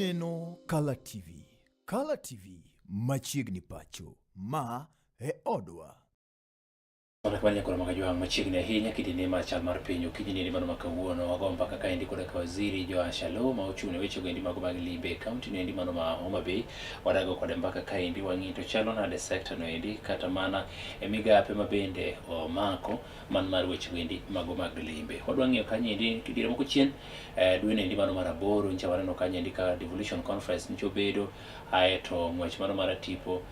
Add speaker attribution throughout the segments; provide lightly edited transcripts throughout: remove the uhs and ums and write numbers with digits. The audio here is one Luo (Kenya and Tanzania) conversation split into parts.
Speaker 1: Ineno Kala TV. Kala TV machiegni pacho. Ma e odwa.
Speaker 2: Mana kama nyakoro mag jwang' machiegni ahinya kidine mar chal mar piny okinyi ni mano ma kawuono wago mbaka kaendi koda ka waziri Joash Aloo ma ochung' ne weche goendi mago mag limbe e kaunti noendi mano ma Homa Bay. Wadago kode mbaka kaendi wang'i to chalo nade sekta noendi kata mana e migape ma bende omako man mar weche goendi mago mag limbe. Wadwa ng'iyo kanyo endi diere moko chien dwe noendi mano mar aboro nyicha waneno kanyo endi ka devolution conference nyicha obedo aeto ng'wech mano mar atipo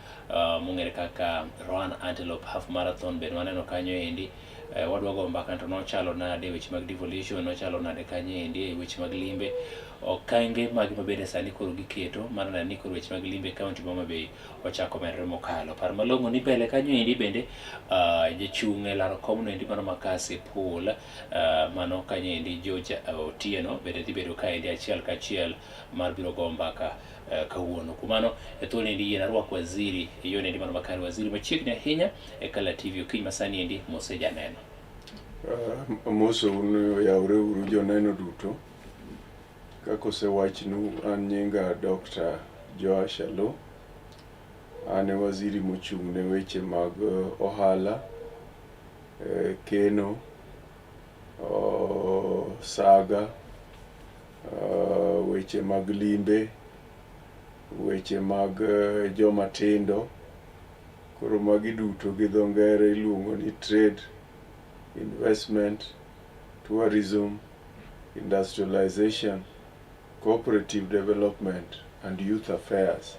Speaker 2: mong'ere kaka Roan Antelope Half Marathon bende waneno kanyo endi. Wadwa go mbaka to nochalo nade weche mag devolution, nochalo nade kanyo endi e weche mag limbe, okenge mage ma bende sani koro giketo mar neno ni koro weche mag limbe e kaunti ma Homa Bay ochako medore mokalo. Par malong'o ni mbele kanyo endi bende jachung' e laro komno endi mano ma Kasipul mano kanyo endi George Otieno bende dhi bedo kaendi achiel kachiel mar biro go mbaka kawuono. Kuom mano e thuolo endi yien arwak waziri e yo endi mano makare, waziri machiegni ahinya e Kala TV okinyi masani endi mose janeno.
Speaker 3: Amoso un oyawre uru joneno duto. Kaka osewachnu, an nyinga Dr. Joash Aloo. An e waziri mochung' ne weche mag ohala, keno, saga, weche mag limbe, weche mag joma tindo. Koro magi duto gi dho ngere iluongo ni trade, investment, tourism, industrialization, cooperative development and youth affairs.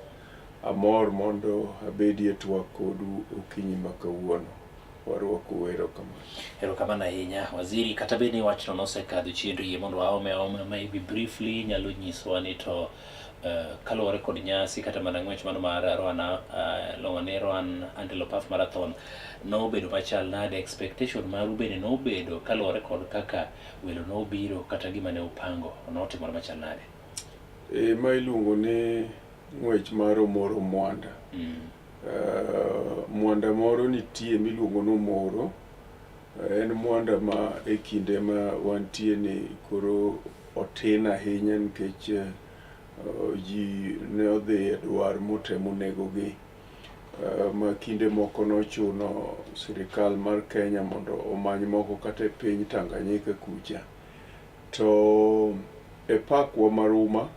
Speaker 3: Amor mondo abedie twak kodu okinyi ma kawuono. Warwakou, erokamano.
Speaker 2: Erokamano ahinya waziri, kata bed ni wachno nosekadho chien to yie mondo waome aoma maybe briefly nyalo nyisowa ni to kaluwore kod nyasi kata mana ng'wech mano mar Roan luongo ni Roan Antelope Half Marathon nobedo machal nade, expectation maru bende nobedo kaluwore kod kaka welo nobiro kata gima ne upango notimore machal nade?
Speaker 3: E, ma iluongo ni ng'wech mar Omoro Mwanda. Mwanda moro nitie miluongo ni Omoro. En mwanda ma e kinde ma wantie ni koro otin ahinya nikech ji ne odhi e dwar motemo negogi. Ma kinde moko nochuno sirikal mar Kenya mondo omany moko kata e piny Tanganyika kucha. To e pakwa ma Ruma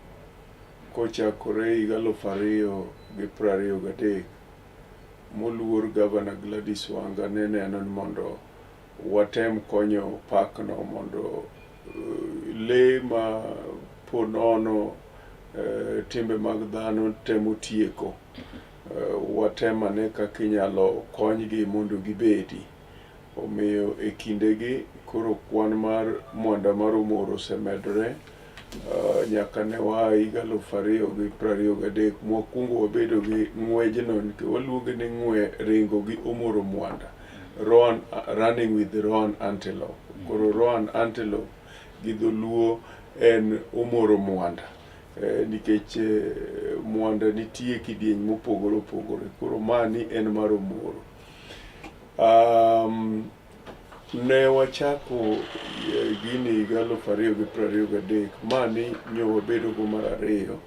Speaker 3: kochakore higa 2023, moluor Gavana Gladys Wanga ne neno ni mondo watem konyo park no mondo lee ma po nono timbe mag dhano temo tieko, watem ane kaka inyalo konygi mondo gibedi. Omiyo e kindegi koro kwan mar mwanda mar Omoro osemedore nyaka ne waa higa 2023 mwakwongo wabedo gi ng'wejno nikech waluonge ni ng'we ringo gi Omoro Mwanda. Roan, running with the Roan Antelope. Koro Roan Antelope gi dholuo en Omoro Mwanda. Nikech mwanda nitie kidieny mopogore opogore. Koro mani en mar Omoro. Ne wachako gini higa 2023, mani nyo wabedo go mar ariyo.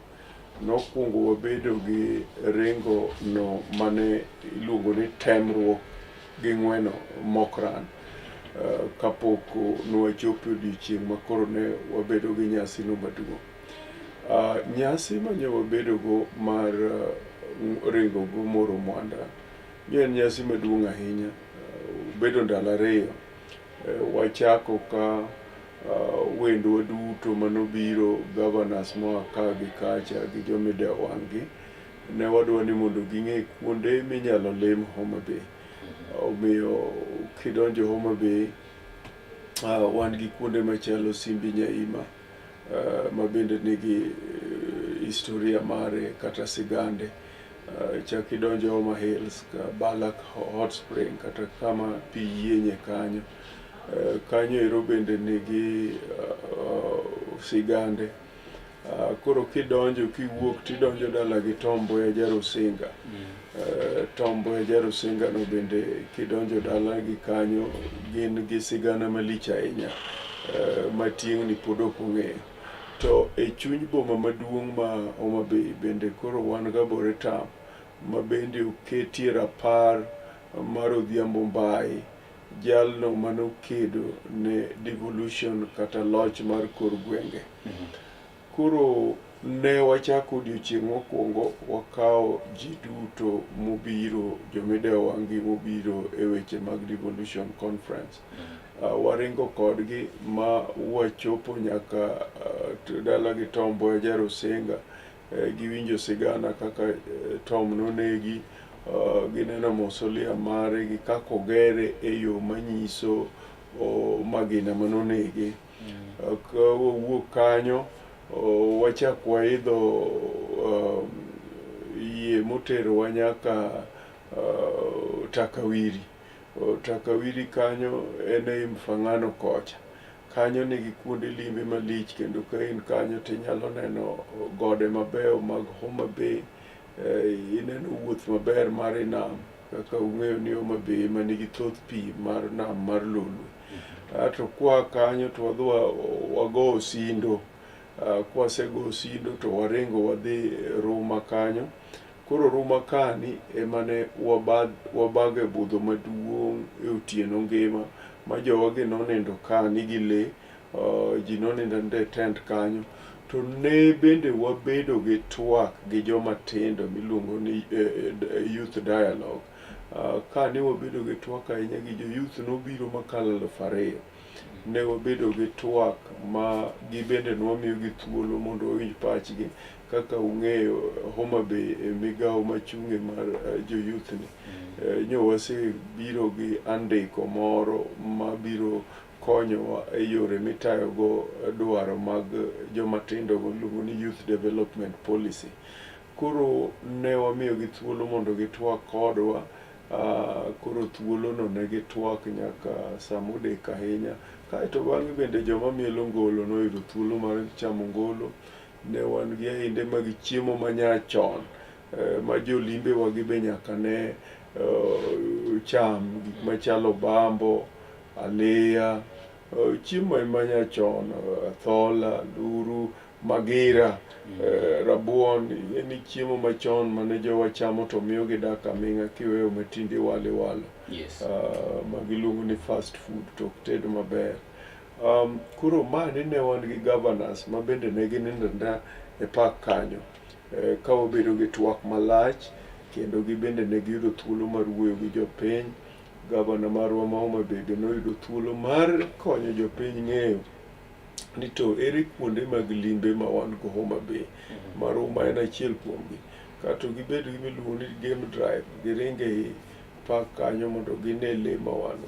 Speaker 3: Nokwongo wabedo gi ringo no mane iluongo ni temruok gi ng'weno mock run. Kapok nwachopo e odiochieng' ma koro ne wabedo gi nyasi no maduong'. Nyasi mane wabedo go mar ringo go Omoro Mwanda ne en nyasi maduong' ahinya. Obedo ndalo ariyo. Wachako ka wendwa duto manobiro, governors moa ka gi kacha gi jomidewo wang' gi, ne wadwa ni mondo ging'e kuonde minyalo lim Homa Bay. Omiyo kidonjo Homa Bay, wan gi kuonde machalo Simbi Nyaima ma bende nigi historia mare kata sigande. Chak idonjo Homa Hills, Balak Hot Spring kata kama pi yienye kanyo. Kanyo ero bende nigi sigande. Koro kidonjo kiwuok tidonjo dala gi Tom Mboya Jarusinga. Tom Mboya Jarusinga no bende kidonjo dala gi kanyo gin gi sigana malich ahinya ma tieng'ni pod ok ong'eyo. To e chuny boma maduong' ma Homa Bay bende koro wan gi Arboretum ma bende oketie rapar mar Odhiambo Mbai, jalno manokedo ne devolution kata loch mar kor gwenge. Koro ne wachako odiochieng' mokwongo wakawo ji duto mobiro, jomidewo wang' gi mobiro e weche mag devolution conference. Waringo kodgi ma wachopo nyaka dala gi Tom Mboya Jarusinga. Giwinjo sigana kaka Tom nonegi, gineno mausoleum mare gi kaka ogere e yo manyiso magina manonege. Ka wawuok kanyo, wachak waidho yie moterowa nyaka Takawiri. Takawiri kanyo en ei Mfangano kocha. Kanyo nigi kuonde limbe malich kendo ka in kanyo tinyalo neno gode mabeyo mag Homa Bay. Ineno wuoth maber mar i nam kaka ung'eyo ni Homa Bay ema nigi thoth pi mar nam mar Lolwe. To kwa kanyo to wadhi wago Osindo. Kwasego Osindo to waringo wadhi Ruma kanyo. Koro Ruma kani ema ne wabago e budho maduong' e otieno ngima ma jowagi nonindo kani gi lee, ji nonindo aninda e tent kanyo. To ne bende wabedo gi twak gi joma tindo miluongo ni youth dialogue. Kane wabedo gi twak ahinya gi jo youth nobiro makalo 2000. Ne wabedo gi twak ma gibende nwamiyogi thuolo mondo wawinj pachgi. Kaka ung'eyo Homa Bay e migawo machung'e mar jo youth ni. Nyo wasebiro gi andiko moro mabiro konyowa e yore mitayogo dwaro mag joma tindo miluongo ni Youth Development Policy. Koro ne wamiyogi thuolo mondo gitwak kodwa. Koro thuolono ne gitwak nyaka sama odeko ahinya. Kaeto bang'e bende joma mielo ngolo noyudo thuolo mar chamo ngolo. Ne wan gi ainde mag chiemo manyachon ma jolimbe wagi be nyaka ne cham gik machalo bambo, aliya, chiemo manyachon, athola, nduru, magira, rabuon, en chiemo machon mane jowa chamo to miyo gidak aming'a kiweyo matinde iwalo iwalo. Ma giluongo ni fast food to ok ted maber. Koro mani ne wan gi governors ma bende ne ginindo aninda e park kanyo. Ka wabedo gi twak malach kendo gibende ne giyudo thuolo mar wuoyo gi jopiny. Gavana marwa ma Homa Bay be noyudo thuolo mar konyo jopiny ng'eyo ni to ere kuonde mag limbe ma wan go Homa Bay. Ma Ruma en achiel kuomgi. Kato gibed gi miluongo ni game drive, giring ei park kanyo mondo gine lee ma wan go.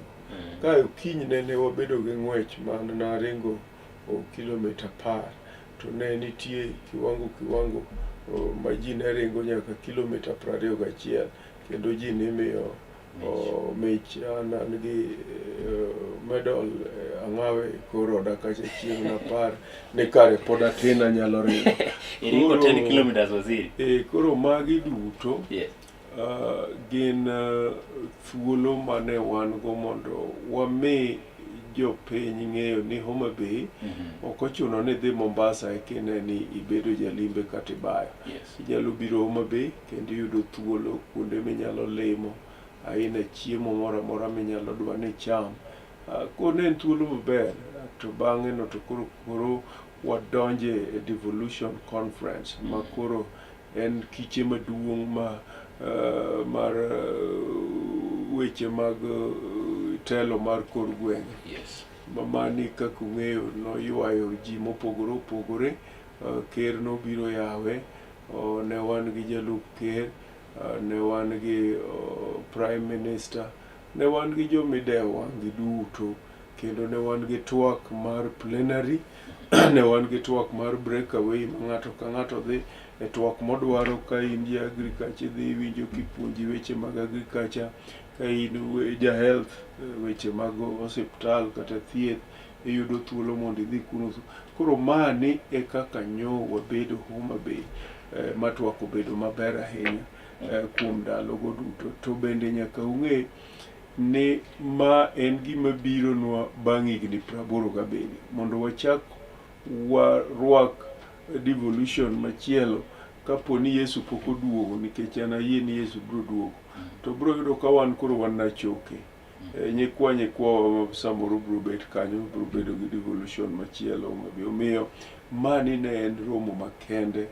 Speaker 3: Ka okinyne ne wabedo gi ng'wech man naringo kilomita 10 to ne nitie kiwango ma ji ne ringo nyaka kilomita 21 kendo ji nimiyo mich. An gi medal ang'awe kor oda kacha chieng' napar ni kare pod atin anyalo ringo.
Speaker 2: Iringo 10 kilometers waziri.
Speaker 3: Koro magi duto gin thuolo mane wan go mondo wami jopiny ng'eyo ni Homa Bay ok ochuno ni idhi Mombasa eka ine ni ibedo jalimbe kata ibayo. Inyalo biro Homa Bay kendo iyudo thuolo kuonde minyalo limo aina chiemo moro amora minyalo dwa ni icham. Koro ne en thuolo maber to bang'e no to koro wadonje e devolution conference ma koro en kiche maduong' ma mar weche mag telo mar kor gwenge. Ma mani kaka ung'eyo noywayo ji mopogore opogore. Ker nobiro yawe, ne wan gi jalup ker, ne wan gi prime minister, ne wan gi jomidewo wang' gi duto kendo ne wan gi twak mar plenary, ne wan gi twak mar breakaway ma ng'ato ka ng'ato dhi e twak modwaro. Ka in ja agriculture idhi iwinjo kipuonji weche mag agriculture, ka in ja health weche mag osiptal kata thieth iyudo thuolo mondo idhi kuno. Koro mani e kaka nyo wabedo Homa Bay ma twak obedo maber ahinya kuom ndalogo duto. To bende nyaka ung'e ni ma en gima bironwa bang' higni 87 mondo wachak warwak devolution machielo kapo ni Yesu pok oduogo, nikech an ayie ni Yesu biro duogo, to biro yudo ka wan koro wan nachoke. Nyikwawa ma samoro biro bet kanyo biro bedo gi devolution machielo mabi. Omiyo mani ne en romo makende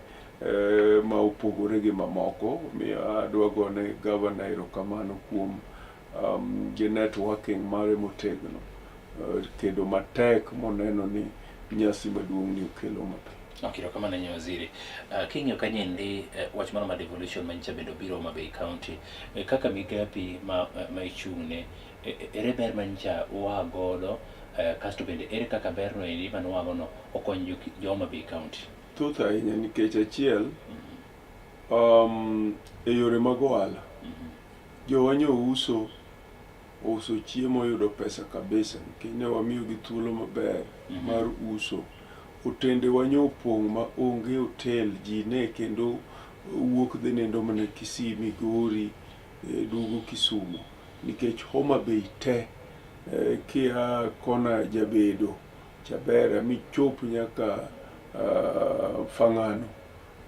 Speaker 3: ma opogore gi mamoko. Omiyo adwa gone gavana erokamano kuom gi networking mare motegno, kendo matek moneno ni nyasi maduong' ni okelo mapiyo.
Speaker 2: Ok, erokamano ahinya waziri. King'iyo kanyendi wach mano mar devolution manyicha bende obiro Homa Bay County, kaka migapi ma ichung'ne, ere ber manyicha ua godo, kasto bende ere kaka berno endi mane ua godo okonyo jo Homa Bay County?
Speaker 3: Thoth ahinya nikech achiel, e yore mag ohala, jowa nyo uso uso chiemo yudo pesa kabisa nikech ne wamiyogi thuolo maber mar uso. Otende wa nyo opong' ma onge hotel, ji ne kendo wuok dhi nindo mana Kisii, Migori, duogo Kisumo nikech Homa Bay te, kia kona Jabedo, Chabera michop nyaka Fang'ano,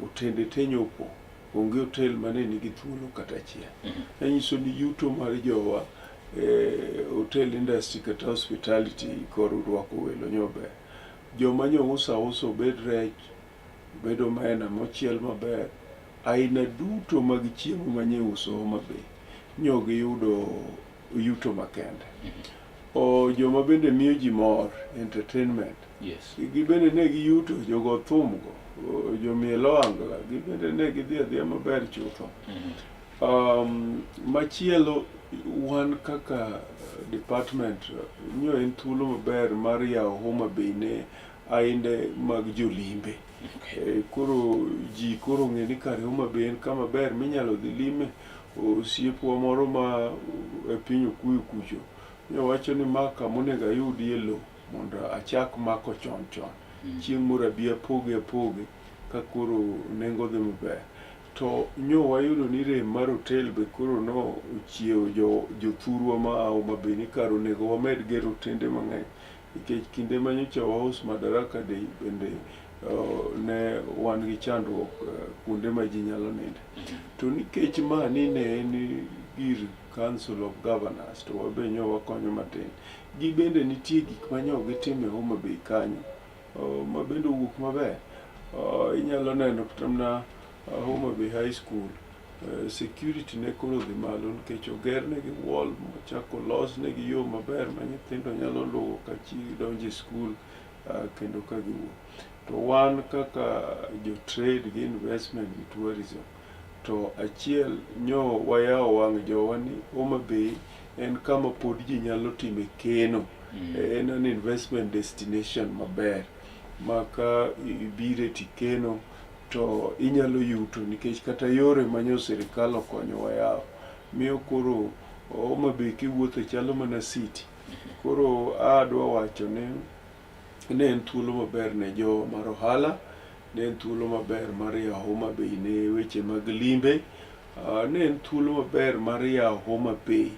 Speaker 3: otende te nyo opong'. Onge hotel mane nigi thuolo kata achiel. Manyiso ni yuto mar jowa, hotel industry kata hospitality kor rwako welo nyo ber. Joma nyo uso ausa, obed rech, obed omena mochiel maber, aina duto mag chiemo manye uso Homa Bay, nyo giyudo yuto makende. O joma bende miyo ji mor, entertainment, gibende ne giyuto, jogo thum go, jomiel ohangla, gibende ne gidhi adhiya maber chutho. Machielo wan kaka department, nyo en thuolo maber mar yawo Homa Bay ne ainde mag jolimbe. Koro ji koro ong'e ni kare Homa Bay en kama ber minyalo dhi lime. Osiepwa moro ma e piny Okuyu kucho nyo wacho ni ma kama onego ayudie lowo mondo achak mako chon chon. Chieng' moro abi apoge apoge ka koro nengo dhi maber. To nyo wayudo ni rem mar hotel be koro no ochiewo jothurwa ma a Homa Bay ni kar onego wamed gero otende mang'eny nikech kinde ma nyocha waus Madaraka Day bende ne wan gi chandruok kuonde ma ji nyalo ninde. To nikech ma ni ne en gir Council of Governors to wabe nyo wakonyo matin. Gi bende nitie gik ma nyo gitimo e Homa Bay kanyo ma bende owuok maber. Inyalo neno kata mana Homa Bay High School, security ne koro odhi malo nikech ogernegi wall mochak olosnegi yo maber ma nyithindo nyalo luwo ka donjo e skul kendo ka giwuok. To wan kaka jo trade gi investment gi tourism, to achiel nyo wayawo wang' jowa ni Homa Bay en kama pod ji nyalo time keno. En an investment destination maber ma ka ibire tikeno to inyalo yuto nikech kata yore manyo sirikal okonyowa yawo miyo koro Homa Bay kiwuothe chalo mana city. Koro adwa wacho ni ne en thuolo maber ne jowa mar ohala, ne en thuolo maber mar yawo Homa Bay ne weche mag limbe, ne en thuolo maber mar yawo Homa Bay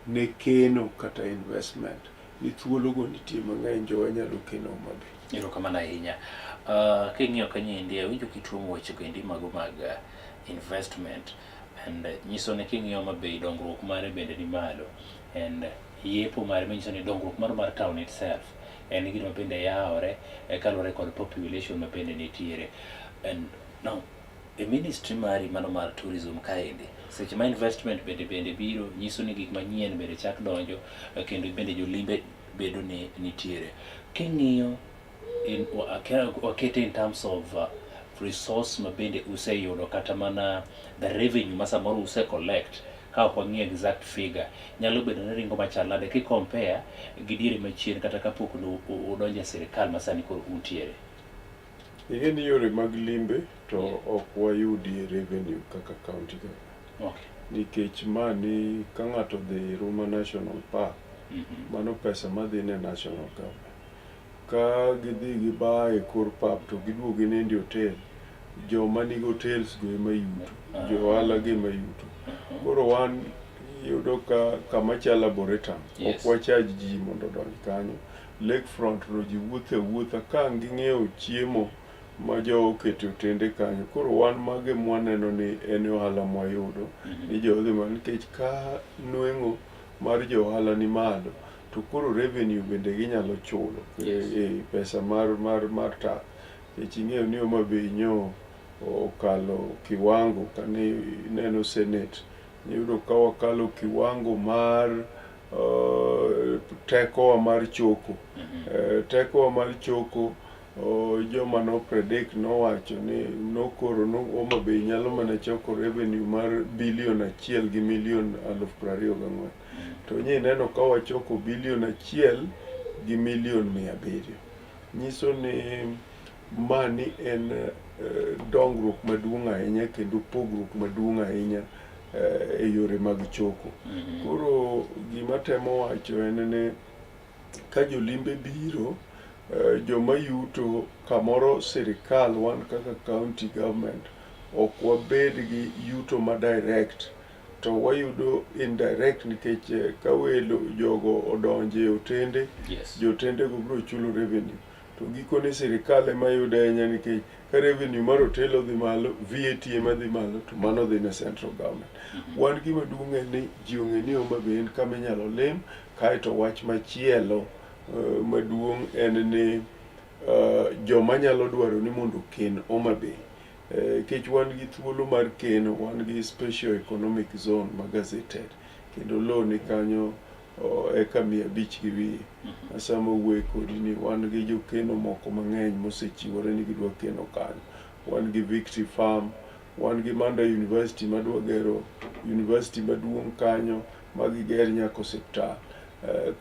Speaker 3: ne keno kata investment. Ni thuolo go nitie mang'eny, jowa nyalo keno Homa Bay.
Speaker 2: Erokamano ahinya. King'iyo kanyendi, awinjo kituomo weche go endi mago mag investment and nyiso ni king'iyo Homa Bay dongruok mare bende ni malo and yepo mare manyiso ni dongruok mar town itself en gima bende yawore kaluwore kod population ma bende nitiere. And now e ministry mari mano mar tourism kaendi, seche ma investment bende biro nyiso ni gik manyien bende chak donjo, kendo bende jolimbe bedo ni nitiere. King'iyo in wakete in terms of resource ma bende useyudo kata mana the revenue ma samoro use collect, ka ok wang'iyo exact figure, nyalo bedo ni ringo machal nade ki compare gi diere machien kata kapok udonjo e sirikal ma sani koro untiere?
Speaker 3: Ing'e ni yore mag limbe to ok wayudie revenue kaka county government. Nikech mani ka ng'ato odhi Ruma National Park, mano pesa madhi ne national government. Ka gidhi gibayo e kor pap to giduogo ginindo e hotel, joma nigi hotels go ema yuto, jo ohala go ema yuto. Koro wan iyudo ka kama chalo Arboretum, ok wacharge ji mondo odonj kanyo. Lake front no ji wuothe awuotha ka ang' ging'iewo chiemo ma jo oketo e otende kanyo. Koro wan mago ema waneno ni en ohala mwayudo ni jo odhi malo nikech ka nweng'o mar jo ohala ni malo to koro revenue bende ginyalo chulo.
Speaker 2: Yes.
Speaker 3: E, pesa mar tax. Nikech ing'eyo ni Homa Bay nyo okalo kiwango kane ineno Senate iyudo ka wakalo kiwango mar tekowa mar choko. Tekowa mar choko joma no predict nowacho ni nokoro ni Homa Bay nyalo mana choko revenue mar bilion 1 gi milion 24,000. To ineno ka wachoko bilion 1 gi milion 700. Nyiso ni mani en dongruok maduong' ahinya kendo pogruok maduong' ahinya e yore mag choko. Koro gima temo wacho en ni ka jolimbe biro, joma yuto kamoro sirikal wan kaka county government ok wabed gi yuto ma direct to wayudo indirect nikech ka welo jogo odonje e otende, jotende go biro chulo revenue. To gikone sirikal ema yudo ahinya nikech ka revenue mar hotel odhi malo, VAT ema dhi malo, to mano dhi ne central government. Wan gima duong' en ni ji ong'e ni Homa Bay en kama inyalo lim, kaeto wach machielo maduong' en ni joma nyalo dwaro ni mondo oken Homa Bay. Nikech wan gi thuolo mar keno, wan gi special economic zone ma gazetted, kendo lowo ni kanyo eka 500 gi wiye. Sama wuoye kodi ni wan gi jokeno moko mang'eny mosechiwore ni gidwa keno kanyo. Wan gi Victory Farm, wan gi Manda University madwa gero university maduong' kanyo ma giger nyaka osiptal.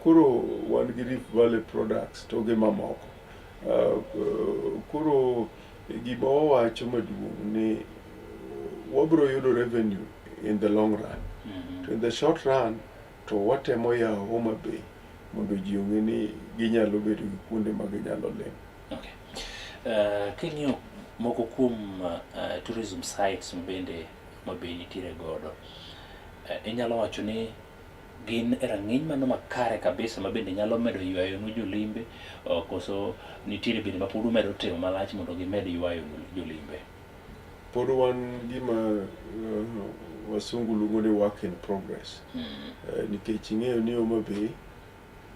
Speaker 3: Koro wan gi Rift Valley Products to gi mamoko. Koro gima wawacho maduong' ni wabiro yudo revenue in the long run. To in the short run to watemo yawo Homa Bay mondo ji ong'e ni ginyalo bedo gi kuonde ma ginyalo limo.
Speaker 2: Okay. King'iyo moko kuom tourism sites bende Homa Bay nitiere godo, inyalo wacho ni gin e rang'iny mano makare kabisa ma bende nyalo medo ywayo nu jolimbe, koso nitiere bende ma pod umedo timo malach mondo gimed ywayo jolimbe?
Speaker 3: Pod wan gima wasungu luongo ni work in progress. Nikech ing'eyo ni Homa Bay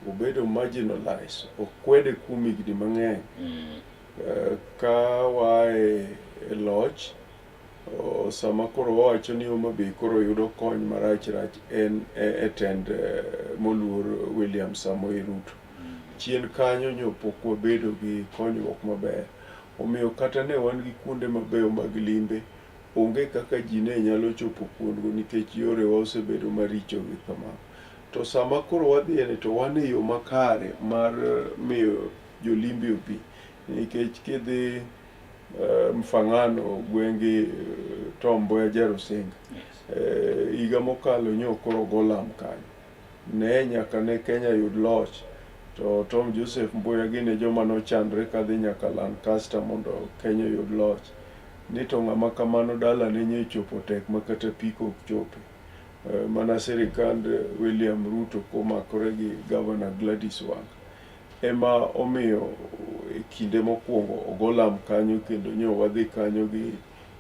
Speaker 3: obedo marginalized, okwede kuom higni mang'eny. Ka wae e loch, sama koro wawacho ni Homa Bay koro yudo kony marach rach en e tend moluor William Samoei Ruto. Chien kanyo nyo pok wabedo gi konyruok maber. Omiyo kata ne wan gi kuonde mabeyo mag limbe, onge kaka ji ne nyalo chopo kuondgo nikech yorewa osebedo maricho gi kama. To sama koro wadhiye ni to wan e yo makare mar miyo jolimbe obi. Nikech kidhi Mfangano gwenge Tom Mboya Jarusinga, higa mokalo nyo koro go lam kanyo. Ne nyaka ne Kenya yud loch, to Tom Joseph Mboya gin e joma nochandre kadhi nyaka Lancaster mondo Kenya oyud loch. Ni to ng'ama kamano dalane nyo chopo tek ma kata apiko ok chope. Mana sirikand William Ruto komakore gi Governor Gladys Wanga ema omiyo e kinde mokwongo ogo lam kanyo kendo nyo wadhi kanyo gi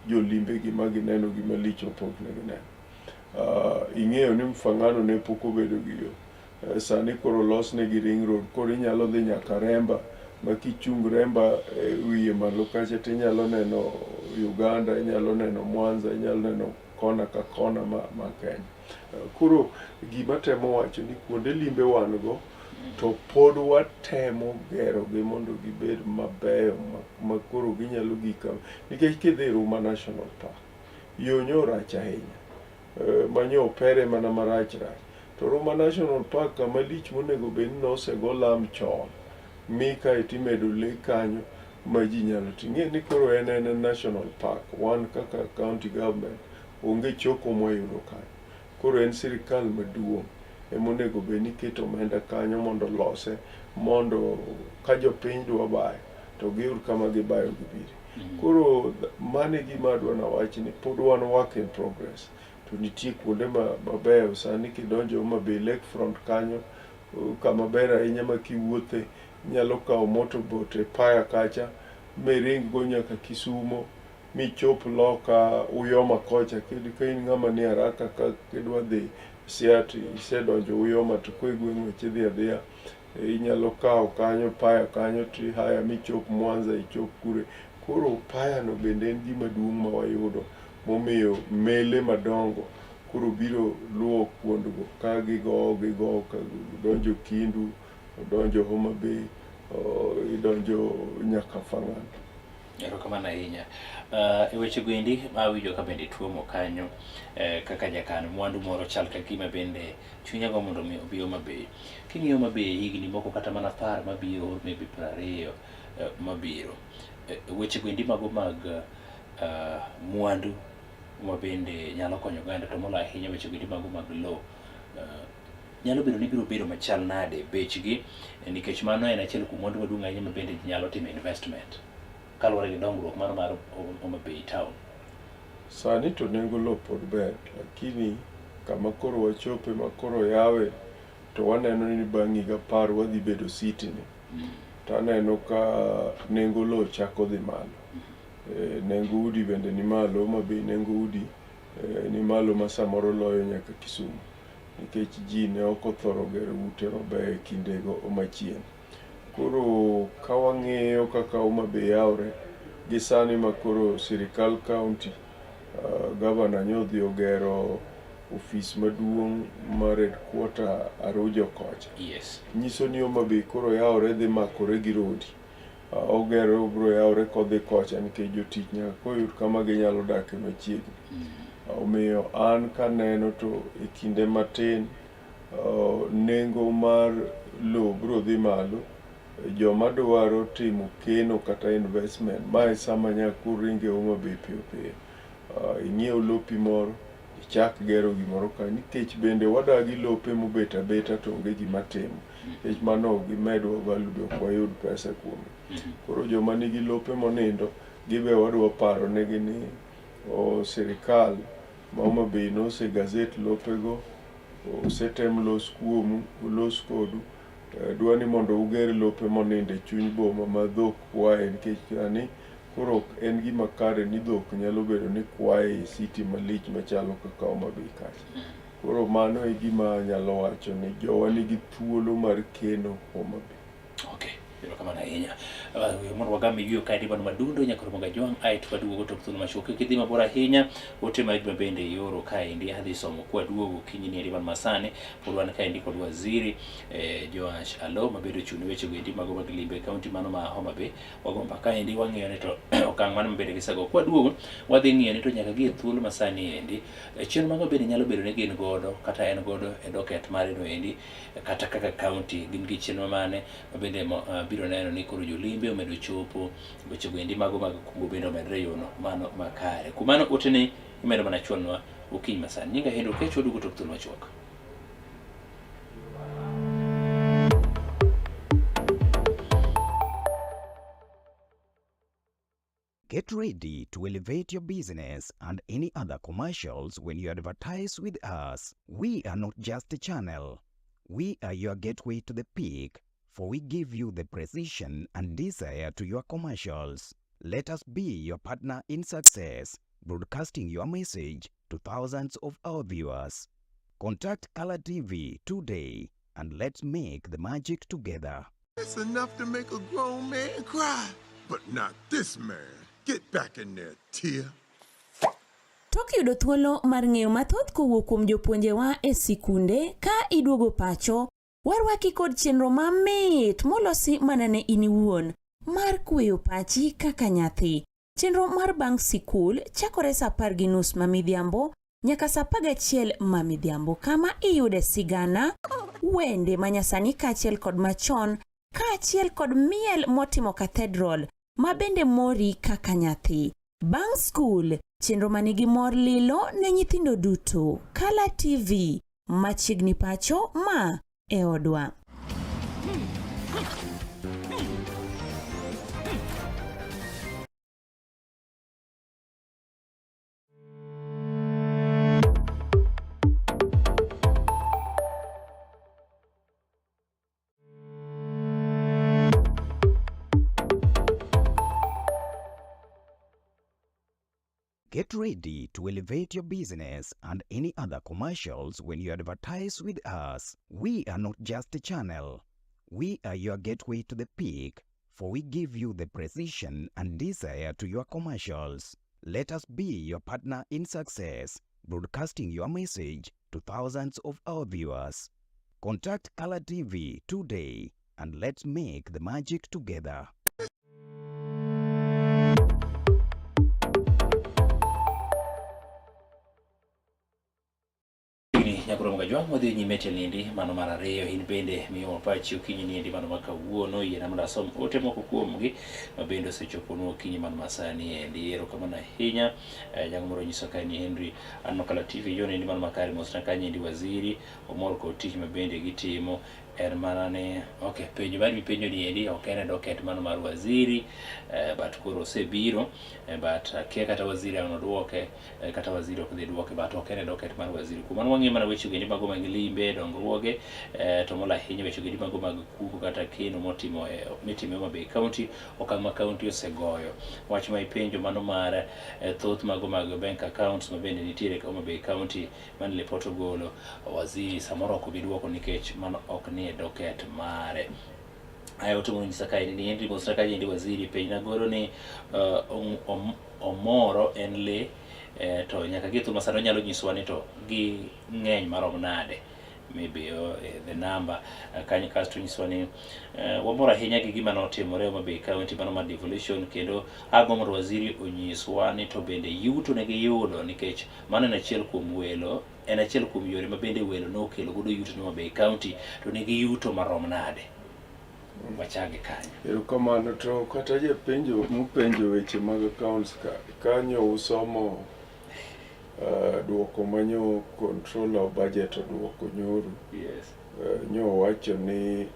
Speaker 3: jolimbe gi ma gineno gima lich ma pok ne gineno. Ing'eyo ni Mfangano ne pok obedo gi yo. Sani koro olosnegi ring road, koro inyalo dhi nyaka Remba ma kichung Remba e wiye malo kacha tinyalo neno Uganda, inyalo neno Mwanza, inyalo neno kona ka kona ma Kenya. Koro gima temo wacho ni kuonde limbe wan go to pod watemo gerogi mondo gibed mabeyo ma koro ginyalo gik nikech kidhi Ruma National Park yo nyo rach ahinya, manyo opere mana marach rach. To Ruma National Park kama lich monego bed ni nosego lam chon mi kaeto imedo lee kanyo ma ji nyalo ti. Ing'e ni koro en national park, wan kaka county government onge choko mwayudo kanyo. Koro en sirikal maduong' emonego bed ni keto omenda kanyo mondo olose mondo ka jopiny dwa bayo to giyud kama gibayo gibire. Koro mano e gima adwa nawach ni pod wan work in progress. To nitie kuonde mabeyo sani kidonjo Homa Bay Lake Front kanyo kama ber ahinya ma kiwuothe Inyalo kawo motorboat e Paya kacha miring go nyaka Kisumo michop loka Uyoma kocha. Ka in ng'ama ni haraka ka idwa dhi Siaya to isedonjo Uyoma to koro igwe ng'wech idhi adhiya. Inyalo kawo kanyo Paya kanyo to ihaya michop Mwanza ichop kure. Koro Paya no bende en gima duong' ma wayudo momiyo mele madongo koro biro luwo kuondgo ka gigowo gigowo ka donjo Kindu, donjo Homa Bay, idonjo nyaka Fang'ano.
Speaker 2: Erokamano ahinya. E weche goendi ma awinjo ka bende tuomo kanyo kaka jakan mwandu moro chal ka gima bende chunya go mondo mi obi Homa Bay. King'iyo Homa Bay higni moko kata mana 10 mabiro maybe 20 mabiro. Weche goendi mago mag mwandu ma bende nyalo konyo oganda to moloyo ahinya weche goendi mago mag lowo. Nyalo bedo ni biro bedo machal nade bechgi nikech mano en achiel kuom mwandu maduong' ahinya ma bende ji nyalo timo investment kaluwore gi dongruok mano mar Homa Bay town.
Speaker 3: Sani to nengo lowo pod ber, lakini kama koro wachope ma koro yawe to waneno ni bang' higa 10 wadhi bedo city ni. To aneno ka nengo lowo chako dhi malo. Nengo udi bende ni malo, Homa Bay nengo udi ni malo ma samoro loyo nyaka Kisumu. Nikech ji ne ok othoro gero ute mabeyo e kindego machien. Koro ka wang'iyo kaka Homa Bay yawre gi sani ma koro sirikal county gavana nyodhi ogero ofis maduong' mar headquarter Arujo kocha.
Speaker 2: Yes.
Speaker 3: Nyiso ni Homa Bay koro yawre dhi makore gi rodi. Ogero obiro yawre kodhi kocha nikech jotich nyaka koyud kama ginyalo dake machiegni. Omiyo an kaneno to e kinde matin nengo mar lowo biro dhi malo. Joma dwaro timo keno kata investment, mae sama nyaka uringe Homa Bay piyo piyo. Ing'iew lopi moro, ichak gero gimoro ka nikech bende wadagi lope mobet abeta to onge gima timo. Nikech mano ok gimedwa value ok wayud pesa kuome. Koro joma nigi lope monindo, gibe wadwa paro negi ni sirikal ma Homa Bay nose gazette lopego, osetem los kuomu, olos kodu. Dwa ni mondo uger lope monindo e chuny boma ma dhok kwaye nikech sani koro ok en gima kare ni dhok nyalo bedo ni kwaye e city malich machalo kaka Homa Bay kacha. Koro mano e gima anyalo wacho ni jowa nigi thuolo mar keno Homa Bay.
Speaker 2: Okay, erokamano ahinya. Mondo wagam yueyo kaendi mano madundo nyaka romo gajwang' aeto waduogo tok thuolo machuok. Kik idhi mabor ahinya, ote magi ma bende ioro kaendi adhi somo kwaduogo okinyi ni endi man masani. Pod wan kaendi kod waziri Joash Aloo mabedo ochung' ne weche goendi mago mag limbe e kaunti mano ma Homa Bay. Wago mbaka kaendi wang'iyo ni to okang' mano mabende gisego. Kwaduogo wadhi ng'iyo ni to nyaka gi e thuolo masani endi chenro mago bende nyalo bedo ni gin godo kata en godo e docket mare no endi kata kaka kaunti gin gi chenro mane mabende biro neno ni koro jolimbe omedo chopo weche goendi mago mag kungo bende omedre e yono mano makare. Kuom mano otene imedo mana chwalnwa okinyi masani. Nyinga Henry Okech, waduogo tok thuolo machuok.
Speaker 4: Get ready to elevate your business and any other commercials when you advertise with us. We are not just a channel. We are your gateway to the peak, for we give you the precision and desire to your commercials. Let us be your partner in success, broadcasting your message to thousands of our viewers. Contact Color TV today and let's make the magic together.
Speaker 5: It's enough to make a grown man cry, but not this man. Get back in there, Tia.
Speaker 6: Tok yudo thuolo mar ng'eyo mathoth kowuok kuom jopuonjewa e sikunde ka iduogo pacho, warwaki kod chenro mamit molosi mana ne in iwuon mar kweyo pachi kaka nyathi. Chenro mar bang' sikul chakore saa 10:30 ma midhiambo nyaka saa 11 ma midhiambo kama iyude sigana, wende manyasani kaachiel kod machon kaachiel kod miel motimo cathedral ma bende mori kaka nyathi. Bang' skul, chenro manigi mor lilo ne nyithindo duto. Kala TV, machiegni pacho ma e odwa.
Speaker 4: Get ready to elevate your business and any other commercials when you advertise with us. We are not just a channel. We are your gateway to the peak, for we give you the precision and desire to your commercials. Let us be your partner in success, broadcasting your message to thousands of our viewers. Contact Color TV today and let's make the magic together.
Speaker 2: Chiegni nyakoro Mgajwang' wadhi nyime tielnindi mano mar ariyo in bende miyowa pachi okinyi niendi mano ma kawuono yiena mondo asom ote moko kuomgi ma bende osechoponwa okinyi mano ma sani endi erokamano ahinya eh, jago moro nyiso kae ni Henry aneno Kala TV yo nendi mano makare mosna kanyo endi waziri omor kod tich ma bende gitimo en mana ni okay penjo mari mipenjo ni endi ok en e docket mano mar waziri eh, but koro osebiro eh, but akia kata waziri ang' nodwoke eh, kata waziri ok dhi dwoke but ok en e docket mar waziri kuom mano wang'iyo mana weche gendi mago mag limbe dongruoge eh, to molo ahinya weche gendi mago mag kuko kata keno motimo e mitimo e Homa Bay County okang' ma county osegoyo wach ma ipenjo mano mar eh, thoth mago mag bank accounts ma bende nitiere e Homa Bay County mane lipot ogolo waziri samoro ok obi dwoko nikech mano ok nie docket mare. Aya ote mondo nyisa kae ni Henry Mosra kae endi waziri penjna godo ni uh, omoro en le eh, to nyaka gi thuma sani onyalo nyisowa ni to gi ng'eny marom nade maybe uh, the number uh, kanyo kasto nyisowa ni uh, wamor ahinya gi gima notimore Homa Bay County mano mar devolution kendo agombo mondo waziri onyiswa ni to bende yuto ne giyudo nikech mano en achiel kuom welo en achiel kuom yore ma bende welo nokelo godo yuto ne Homa Bay County to ne giyuto marom nade wachage kanyo.
Speaker 3: Erokamano to kata japenjo mopenjo weche mag accounts ka kanyo usomo uh, duoko manyo controller of budget oduoko nyoro.
Speaker 2: Yes.
Speaker 3: Nyo wacho ni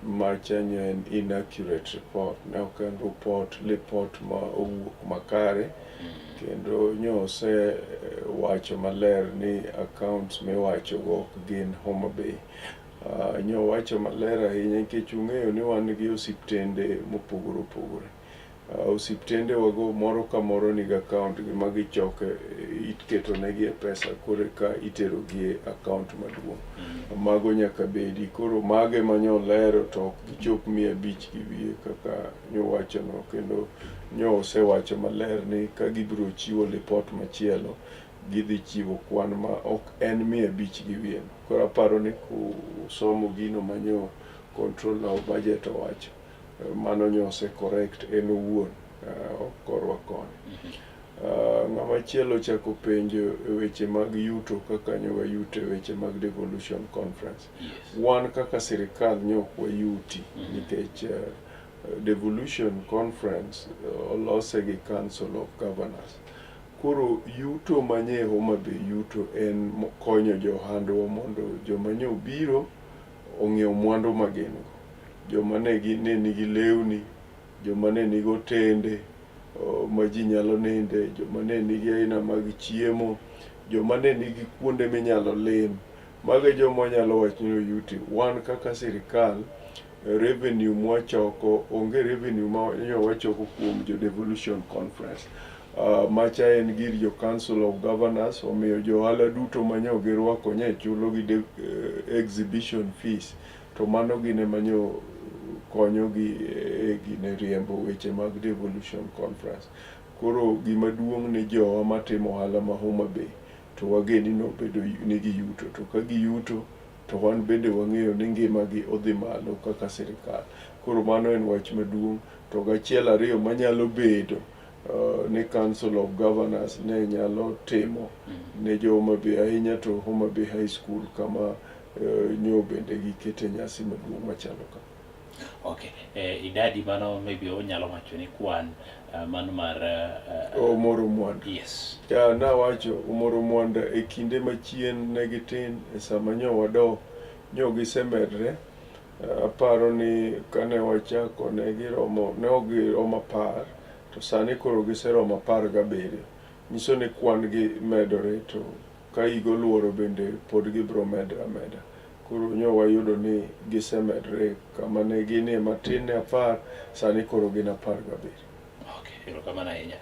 Speaker 3: macha nyo en inaccurate report ne ok en report lipot ma owuok makare kendo nyo ose wacho maler ni accounts miwacho go ok gin Homa Bay. Nyo wacho maler ahinya nikech ung'eyo ni wan gi osiptende mopogore opogore. Osiptende wago moro ka moro nigi account gi ma gichoke iketo negi e pesa koro eka itero gi e account maduong'. Mago nyaka bedi koro mage manyo lero to ok gichop 500 gi wiye kaka nyowacho no kendo nyo osewacho maler ni ka gibiro chiwo lipot machielo gidhi chiwo kwan ma ok en 500 gi wiye no. Koro aparo ni kusomo gino manyo controller of budget owacho mano nyo ose correct en owuon ok korwa koni. Ng'ama chielo ochako penjo e weche mag yuto kaka nyo wayuto e weche mag devolution conference.
Speaker 2: Yes.
Speaker 3: Wan kaka sirikal nyo ok wayuti nikech devolution conference olose gi council of governors. Koro yuto manye Homa Bay yuto en konyo jo ohandwa mondo joma nyo biro ong'iew mwandu ma gin go. Joma ne nigi lewni, joma ne nigi otende ma ji nyalo ninde, joma ne nigi aina mag chiemo, joma ne nigi kuonde minyalo lim. Mago e joma wanyalo wacho ni oyuti. Wan kaka sirikal, revenue mwachoko, onge revenue ma nyo wachoko kuom jo devolution conference. Macha en gir jo council of governors, omiyo jo ohala duto manyo girwako nye chulo gi exhibition fees. To mano gin ema nyo konyogi e gine riembo weche mag devolution conference. Koro gima duong' ni jowa matimo ohala ma Homa Bay to wageni ni obedo nigi yuto to ka giyuto to wan bende wang'eyo ni ngimagi odhi malo kaka sirikal. Koro mano en wach maduong' to gachiel ariyo manyalo bedo ni Council of Governors ne nyalo timo ne jo Homa Bay ahinya to Homa Bay High School kama nyo bende gikete nyasi maduong' machalo kama.
Speaker 2: Okay. Idadi mano maybe onyalo wacho ni kwan mano mar
Speaker 3: Omoro Mwanda.
Speaker 2: Yes.
Speaker 3: Ya nawacho Omoro Mwanda e kinde machien ne gitin e sama nyo wadok nyo gisemedre. Aparo ni kane wachako ne giromo ne ok giromo 10 to sani koro giseromo 17. Nyiso ni kwan gi medore to ka higa oluoro bende pod gibiro medre ameda. Koro nyo wayudo ni gisemedre kama ne ginie matin ne 10 sani koro gin 17.
Speaker 2: Okay. Erokamano ahinya.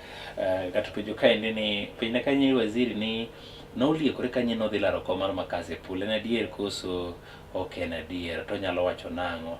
Speaker 2: Kata penjo kaendi ni penjna kanyo waziri ni noliekore kanyo nodhi laro kom mar Kasipul en adier koso ok en adier to onyalo wacho nang'o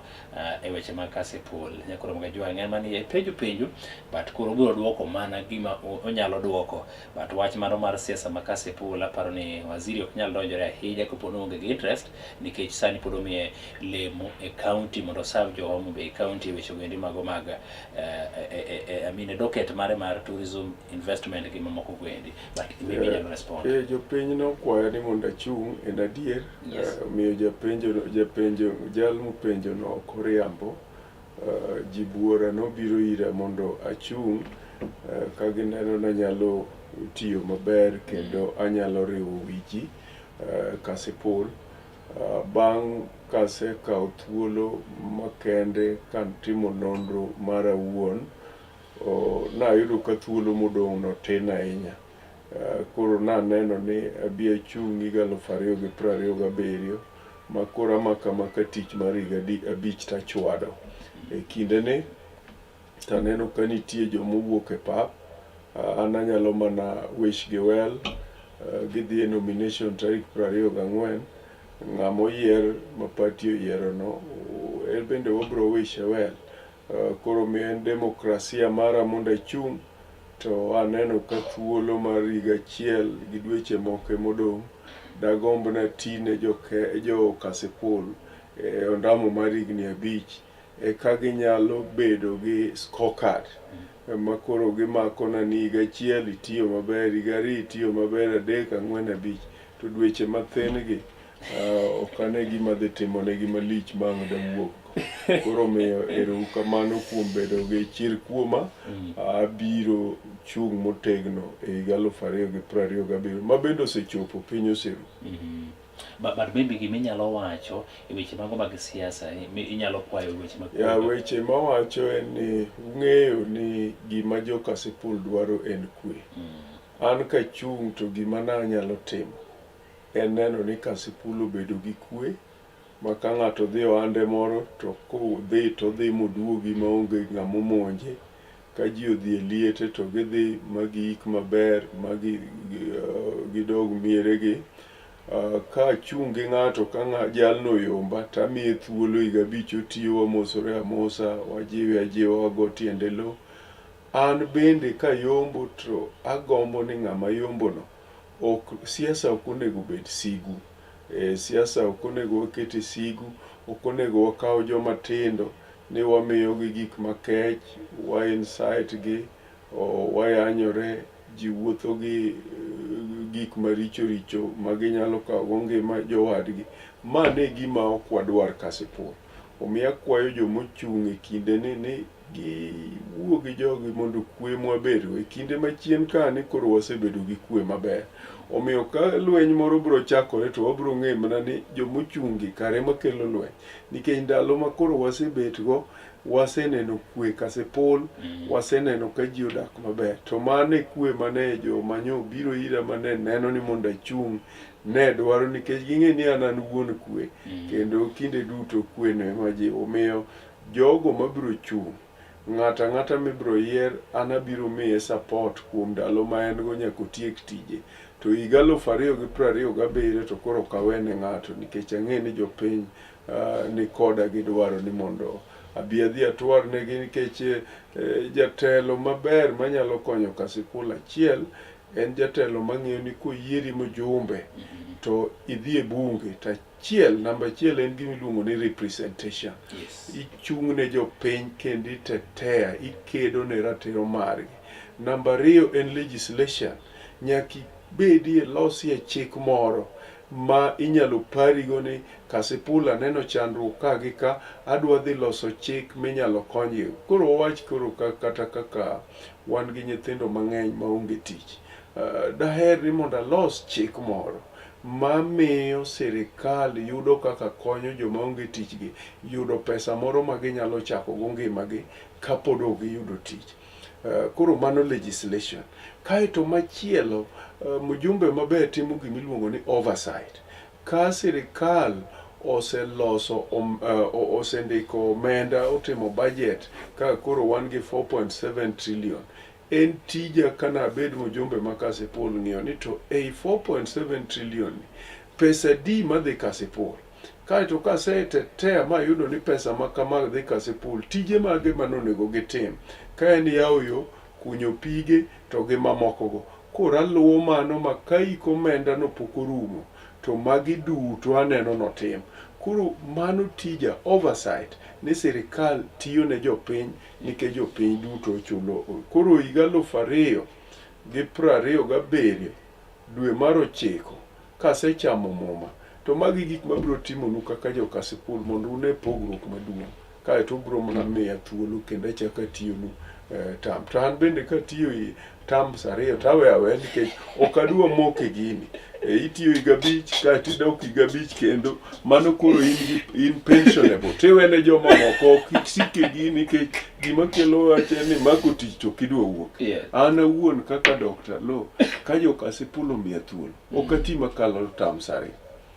Speaker 2: e weche mag Kasipul. Nyakoro Magajwang' en mani penjo penjo but koro obiro duoko mana gima onyalo duoko but wach mano mar siasa ma Kasipul aparo ni waziri ok nyal donjore ahinya kopo ni oonge gi interest nikech sani pod omiye lemo e county mondo oserve jo Homa Bay county e weche goendi mago mag I mean e docket mare mar tourism investment gi mamoko goendi but maybe inyalo respond.
Speaker 3: Jopiny nokwaya ni mondo achung' en adier.
Speaker 2: Yes.
Speaker 3: Omiyo japenjo japenjo jal mopenjo no ok oriambo. Ji buora nobiro ira mondo achung' ka gineno ni anyalo tiyo maber kendo anyalo riwo wi ji Kasipul. Bang' kasekawo thuolo makende katimo nonro mara awuon, nayudo ka thuolo modong' no tin ahinya. Koro naneno ni abi achung' higa 2027 ma koro amako amaka tich mar higa 5 tachwado. E kindeni taneno ka nitie joma owuok e pap, an anyalo mana wish gi well, gidhi e nomination tarik 24, ng'ama oyier ma party oyiero no, en bende wabro wish e well. Koro omiyo en demokrasia mara mondo achung' to aneno ka thuolo mar higa achiel gi dweche moko emodong' dagomb nati ne jo Kasipul e ondamo mar higni 5 eka ginyalo bedo gi scorecard ma koro gimako na ni higa achiel itiyo maber, higa 2 itiyo maber, 3, 4, 5 to dweche mathin gi ok ane gima dhi timonegi malich ma ang' dawuog. Koro omiyo ero kamano kuom bedo gi chir kuoma, abiro chung' motegno e higa 2027 ma bende osechopo piny oseru.
Speaker 2: But maybe gima inyalo wacho e weche mago mag siasa inyalo kwayo weche mag
Speaker 3: Ya weche mawacho en ni ung'eyo ni gima jo Kasipul dwaro en kwe. An kachung' to gima nanyalo timo en neno ni Kasipul obedo gi kwe ma ka ng'ato dhi ohande moro to kodhi to odhi moduogi maonge ng'ama omonje. Ka ji odhi e liete to gidhi ma giik maber ma gidog mieregi. Ka achung' gi ng'ato ka jalno oyomba tamiye thuolo higa 5 otiyo wamosore amosa, wajiwe ajiwa wago tiende lo. An bende kayombo to agombo ni ng'ama yombono ok siasa ok onego bed sigu. Siasa ok onego wakete sigu, ok onego wakaw joma tindo ni wamiyogi gik makech, wa incite gi, wayanyore, ji wuotho gi gik maricho richo ma ginyalo kawo go ngima jowadgi. Ma ne gima ok wadwar Kasipul. Omiyo akwayo jomochung' e kindeni ni giwuo gi jogi mondo kwe mwabedgo. E kinde machien kani koro wasebedo gi kwe maber. Omiyo ka lweny moro biro chakore to wabiro ng'eyo mana ni jomochung' gi kare ema kelo lweny. Nikech ndalo ma koro wasebetgo, waseneno kwe Kasipul, waseneno ka ji odak maber. To mano e kwe mane joma nyo biro ira mane neno ni mondo achung' ne dwaro nikech ging'e ni an an wuon kwe kendo kinde duto kwe no ema jiwo. Omiyo jogo mabiro chung' ng'ato ang'ata mibiro yier an abiro miye support kuom ndalo ma en go nyaka otiek tije. To higa 2027 to koro ok awene ng'ato nikech ang'e ni jopiny ni koda gidwaro ni mondo abi adhi atwar negi nikech jatelo maber manyalo konyo Kasipul achiel en jatelo mang'eyo ni koyieri mjumbe to idhi e bunge to achiel namba achiel en gima iluongo ni representation.
Speaker 2: Yes.
Speaker 3: Ichung' ne jopiny kendo itetea, ikedo ne ratiro margi. Namba 2 en legislation. Nyaka ibedie losie chik moro ma inyalo parigo ni Kasipul aneno chandruok ka gi ka, adwa dhi loso chik minyalo konygi. Koro wawach koro kata kaka wan gi nyithindo mang'eny maonge tich. Daher ni mondo alos chik moro mamiyo sirikal yudo kaka konyo joma onge tich gi yudo pesa moro ma ginyalo chako go ngimagi kapod ok giyudo tich. Koro mano legislation. Kaeto machielo, mjumbe maber timo gima iluongo ni oversight. Ka sirikal oseloso osendiko omenda otimo budget ka koro wan gi 4.7 trillion. En tija kana abed mjumbe ma Kasipul ng'iyo ni to ei 4.7 trillion ni, pesa di madhi Kasipul. Kaeto kasetetea mayudo ni pesa ma kama dhi Kasipul, tije mage manonego gitim. Ka en yawo yo, kunyo pige to gi mamokogo. Koro aluwo mano ma ka hik omenda no pok orumo to magi duto aneno notim. Koro mano tija oversight ni sirikal tiyo ne jopiny nikech jopiny duto chulo. Koro higa 2027 dwe mar 9 kasechamo muma to magi gik mabiro timonu kaka jo Kasipul mondo une pogruok maduong'. Kaeto ubiro mana miya thuolo kendo achako atiyonu term. To an bende katiyo terms 2 to aweyo aweya nikech ok adwa moko e gini. Itiyo higa 5 kaeto idok higa 5 kendo mano koro in pensionable. Tiwene joma moko kik sik e gini nikech gima kelo wach en ni mako tich to ok idwa wuok. An awuon kaka Dr. Lo, ka jo Kasipul omiya thuolo, ok ati makalo terms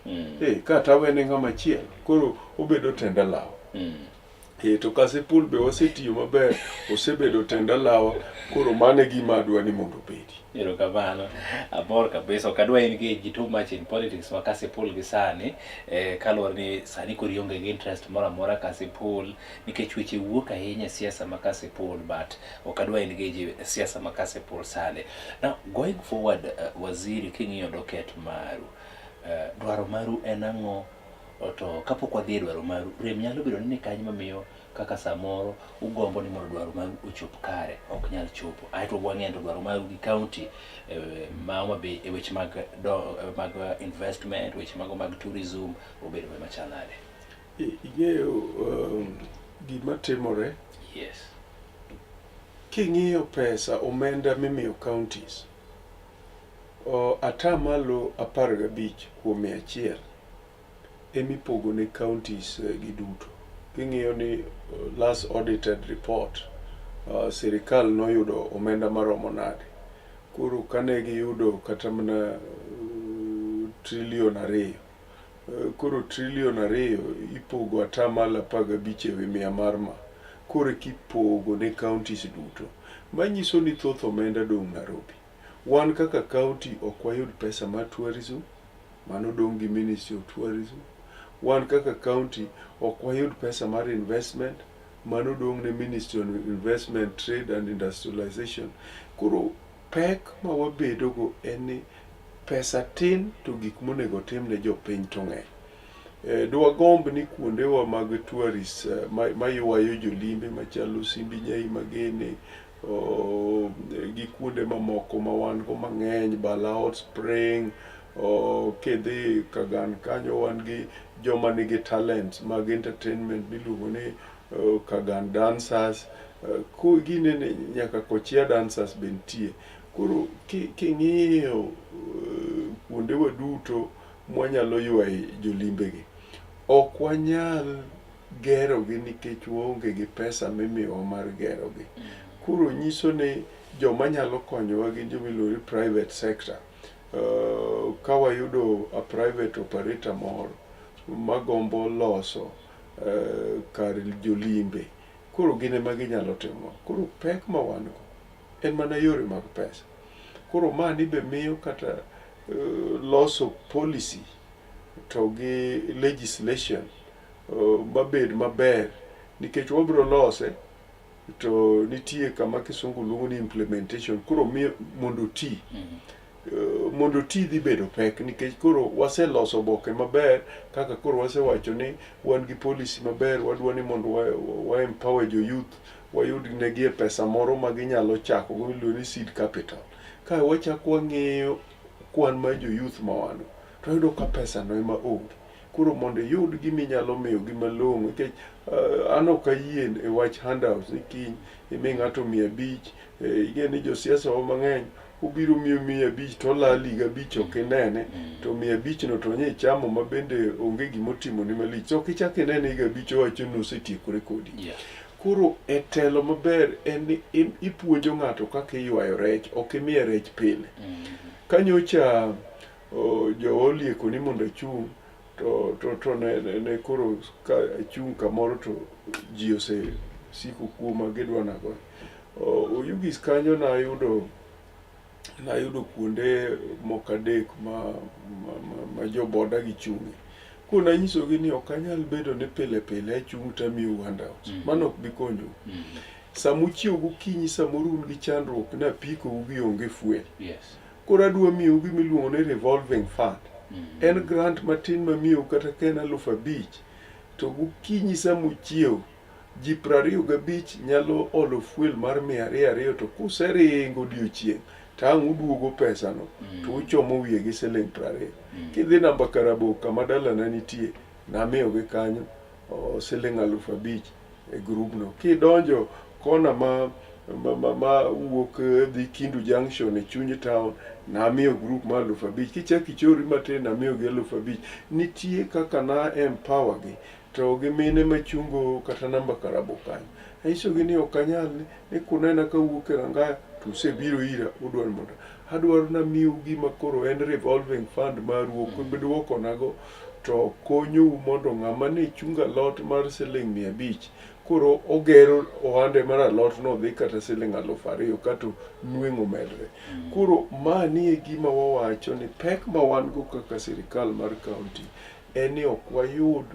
Speaker 3: 2. Kata awene ng'ama chielo, koro obedo tend alawa. To Kasipul be wasetiyo maber, osebedo tend alawa, koro mano e gima adwa ni mondo obedi.
Speaker 2: Erokamano, amor kabisa. Ok adwa engage too much in politics ma Kasipul gi sani, kaluwore ni sani koro ionge gi interest moro amora Kasipul, nikech weche wuok ahinya e siasa ma Kasipul, but ok adwa engage e siasa ma Kasipul sani. Now, going forward, waziri, king'iyo docket maru, dwaro maru en ang'o? To kapok wadhi e dwaro maru, rem nyalo bedo ni kanyo mamiyo kaka samoro ugombo ni mondo dwaro maru ochop kare, ok nyal chopo. Aeto wang'eyo to dwaro maru gi county ma Homa Bay e weche mag investment, weche mago mag tourism obedo machal nade?
Speaker 3: Ing'eyo gima timore?
Speaker 2: Yes.
Speaker 3: King'iyo pesa omenda mimiyo counties, 15% emipogo ne counties gi duto. King'iyo ni last audited report, sirikal noyudo omenda maromo nade. Koro kane giyudo kata mana trillion 2, koro trillion 2 ipogo 15% mar ma. Koro kipogo ne counties duto, manyiso ni thoth omenda dong' Nairobi. Wan kaka county ok wayud pesa mar tourism, mano dong' gi Ministry of Tourism. Wan kaka county ok wayud pesa mar investment, mano dong' ne Ministry of Investment, Trade and Industrialization. Koro pek ma wabedogo en ni pesa tin to gik monego tim ne jopiny to ng'eny. Dwagomb ni kuondewa mag tourists maywayo jolimbe machalo Simbi Nyai Magene, gi kuonde mamoko ma wan go mang'eny, Bala Hot Spring, kidhi Kagan kanyo wan gi joma nigi talents mag entertainment miluongo ni Kagan dancers, ginene nyaka Kochia dancers be nitie. Koro king'iyo kuondewa duto mwanyalo ywaye jolimbegi, ok wanyal gerogi nikech waonge gi pesa mimiyowa mar gerogi. Koro nyiso ni joma nyalo konyowa gin joma iluongo ni private sector. Ka wayudo a private operator moro magombo loso kar jolimbe, koro gin ema ginyalo timo. Koro pek ma wan go en mana yore mag pesa. Koro mani be miyo kata loso policy to gi legislation mabed maber nikech wabiro lose to nitie kama kisungu luongo ni implementation. Koro miyo mondo oti mondo oti dhi bedo pek nikech koro waseloso oboke maber kaka koro wasewacho ni wan gi policy maber, wadwa ni mondo wa empower jo youth, wayud negi e pesa moro ma ginyalo chako go miluongo ni seed capital. Ka wachako wang'iyo kwan mar jo youth ma wan go, to wayudo ka pesa no ema onge. Koro mondo iyud gima inyalo miyogi malong'o nikech an ok ayie e wach handouts ni kiny imi ng'ato 500, ing'e ni josiasa wa mang'eny obiro miyo 500 to olal higa 5 ok inene, to 500 no to onye chamo ma bende onge gimotimoni malich. To ok ichak inene higa 5 owacho ni osetiekore kodi. Koro e telo maber en ni ipuonjo ng'ato kaka iywayo rech, ok imiye rech pile. Ka nyocha jowa olieko ni mondo achung' to ne koro ka achung' kamoro to ji osesiko kuoma gidwa nago. Oyugis kanyo nayudo nayudo kuonde moko adek ma, ma, ma, ma joboda gi chung'e. Koro nanyisogi ni ok anyal bedo ni pile pile achung' tamiyou handouts. Mano ok bi konyou. Sama uchiew gokinyi samoro un gi chandruok ni apikou gi onge fuel. Koro adwa miyou gima iluongo ni revolving fund. En grant matin mamiyou kata ka en 5,000 to gokinyi sama uchiew ji 25 nyalo olo fuel mar 200 200 to kuseringo odiochieng' to ang' uduogo pesano to uchomo wiye gi siling 20. Kidhi namba Karabok kama dalana nitie, namiyogi kanyo siling 5,000 e grubno. Kidonjo kona ma ma, ma, ma wuok dhi Kindu Junction e chuny town, namiyo grup mar 5,000. Kichako ichori matin, namiyogi 5,000. Nitie kaka na empower gi to gi mine machungo kata namba Karabok kanyo. Anyisogi ni ok anyal ni kunena kawuok e rangaya to usebiro ira udwaro mondo adwaro namiu gima koro en revolving fund maru ok bi duokonago to konyou mondo ng'ama ne chungo alot mar siling 500 koro ogero ohande mar alot no dhi kata siling 2,000 kato nweng'o medre. Koro mani e gima wawacho ni pek ma wan go kaka sirikal mar kaunti en ni ok wayud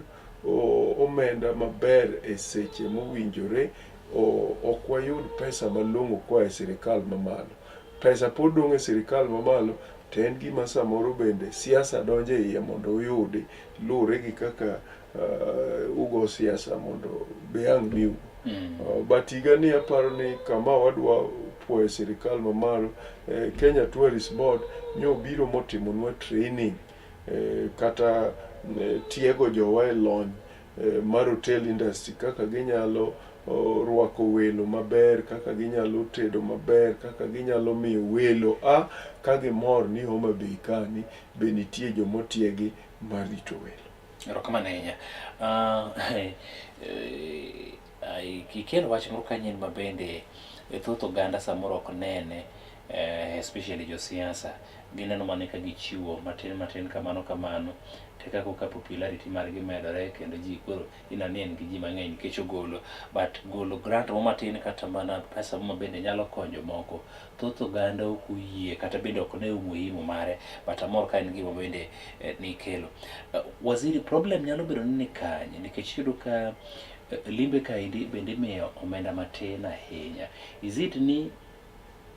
Speaker 3: omenda maber e seche mowinjore, ok wayud pesa malong'o koa e sirikal mamalo. Pesa pod dong' e sirikal mamalo to en gima samoro bende siasa donjo e iye mondo uyudi luwore gi kaka ugo siasa mondo be ang' miu. But higani aparo ni kama wadwa puoyo sirikal mamalo, Kenya Tourist Board nyobiro motimonwa training kata tiego jowa e lony mar hotel industry kaka ginyalo rwako welo maber, kaka ginyalo tedo maber, kaka ginyalo miyo welo a ka gimor ni Homa Bay kani be nitie jomotiegi mar rito welo.
Speaker 2: Erokamano ahinya. Ikelo wach moro kanyien ma bende thoth oganda samoro ok nene, especially josiasa gineno mana ka gichiwo matin matin kamano kamano to kaka ka popularity margi medore kendo ji koro ineno ni en gi ji mang'eny nikech ogolo, but golo grant mo matin kata mana pesa mo bende nyalo konyo moko, thoth oganda ok oyie kata bende ok ne umuhimu mare, but amor ka en gima bende nikelo. Waziri, problem nyalo bedo ni kanye nikech iyudo ka limbe kaendi bende imiyo omenda matin ahinya. Is it ni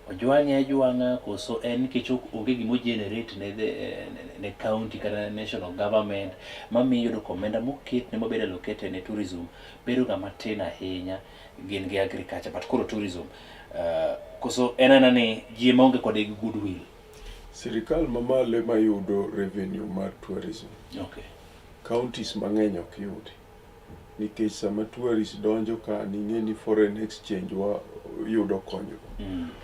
Speaker 2: ojwang'e ajwang'a koso en nikech onge gima o generate ne, the, ne county kata national government mamiyo iyudo ka omenda moketne mabedo allocated ne tourism bedo ga matin ahinya gin gi agriculture but koro tourism koso en aena ni ji ema onge kode gi goodwill?
Speaker 3: Sirikal mamalo ema yudo revenue mar tourism. Counties mang'eny ok yudi. Nikech sama tourist donjo ka ning'e ni foreign exchange wa yudo konyruok.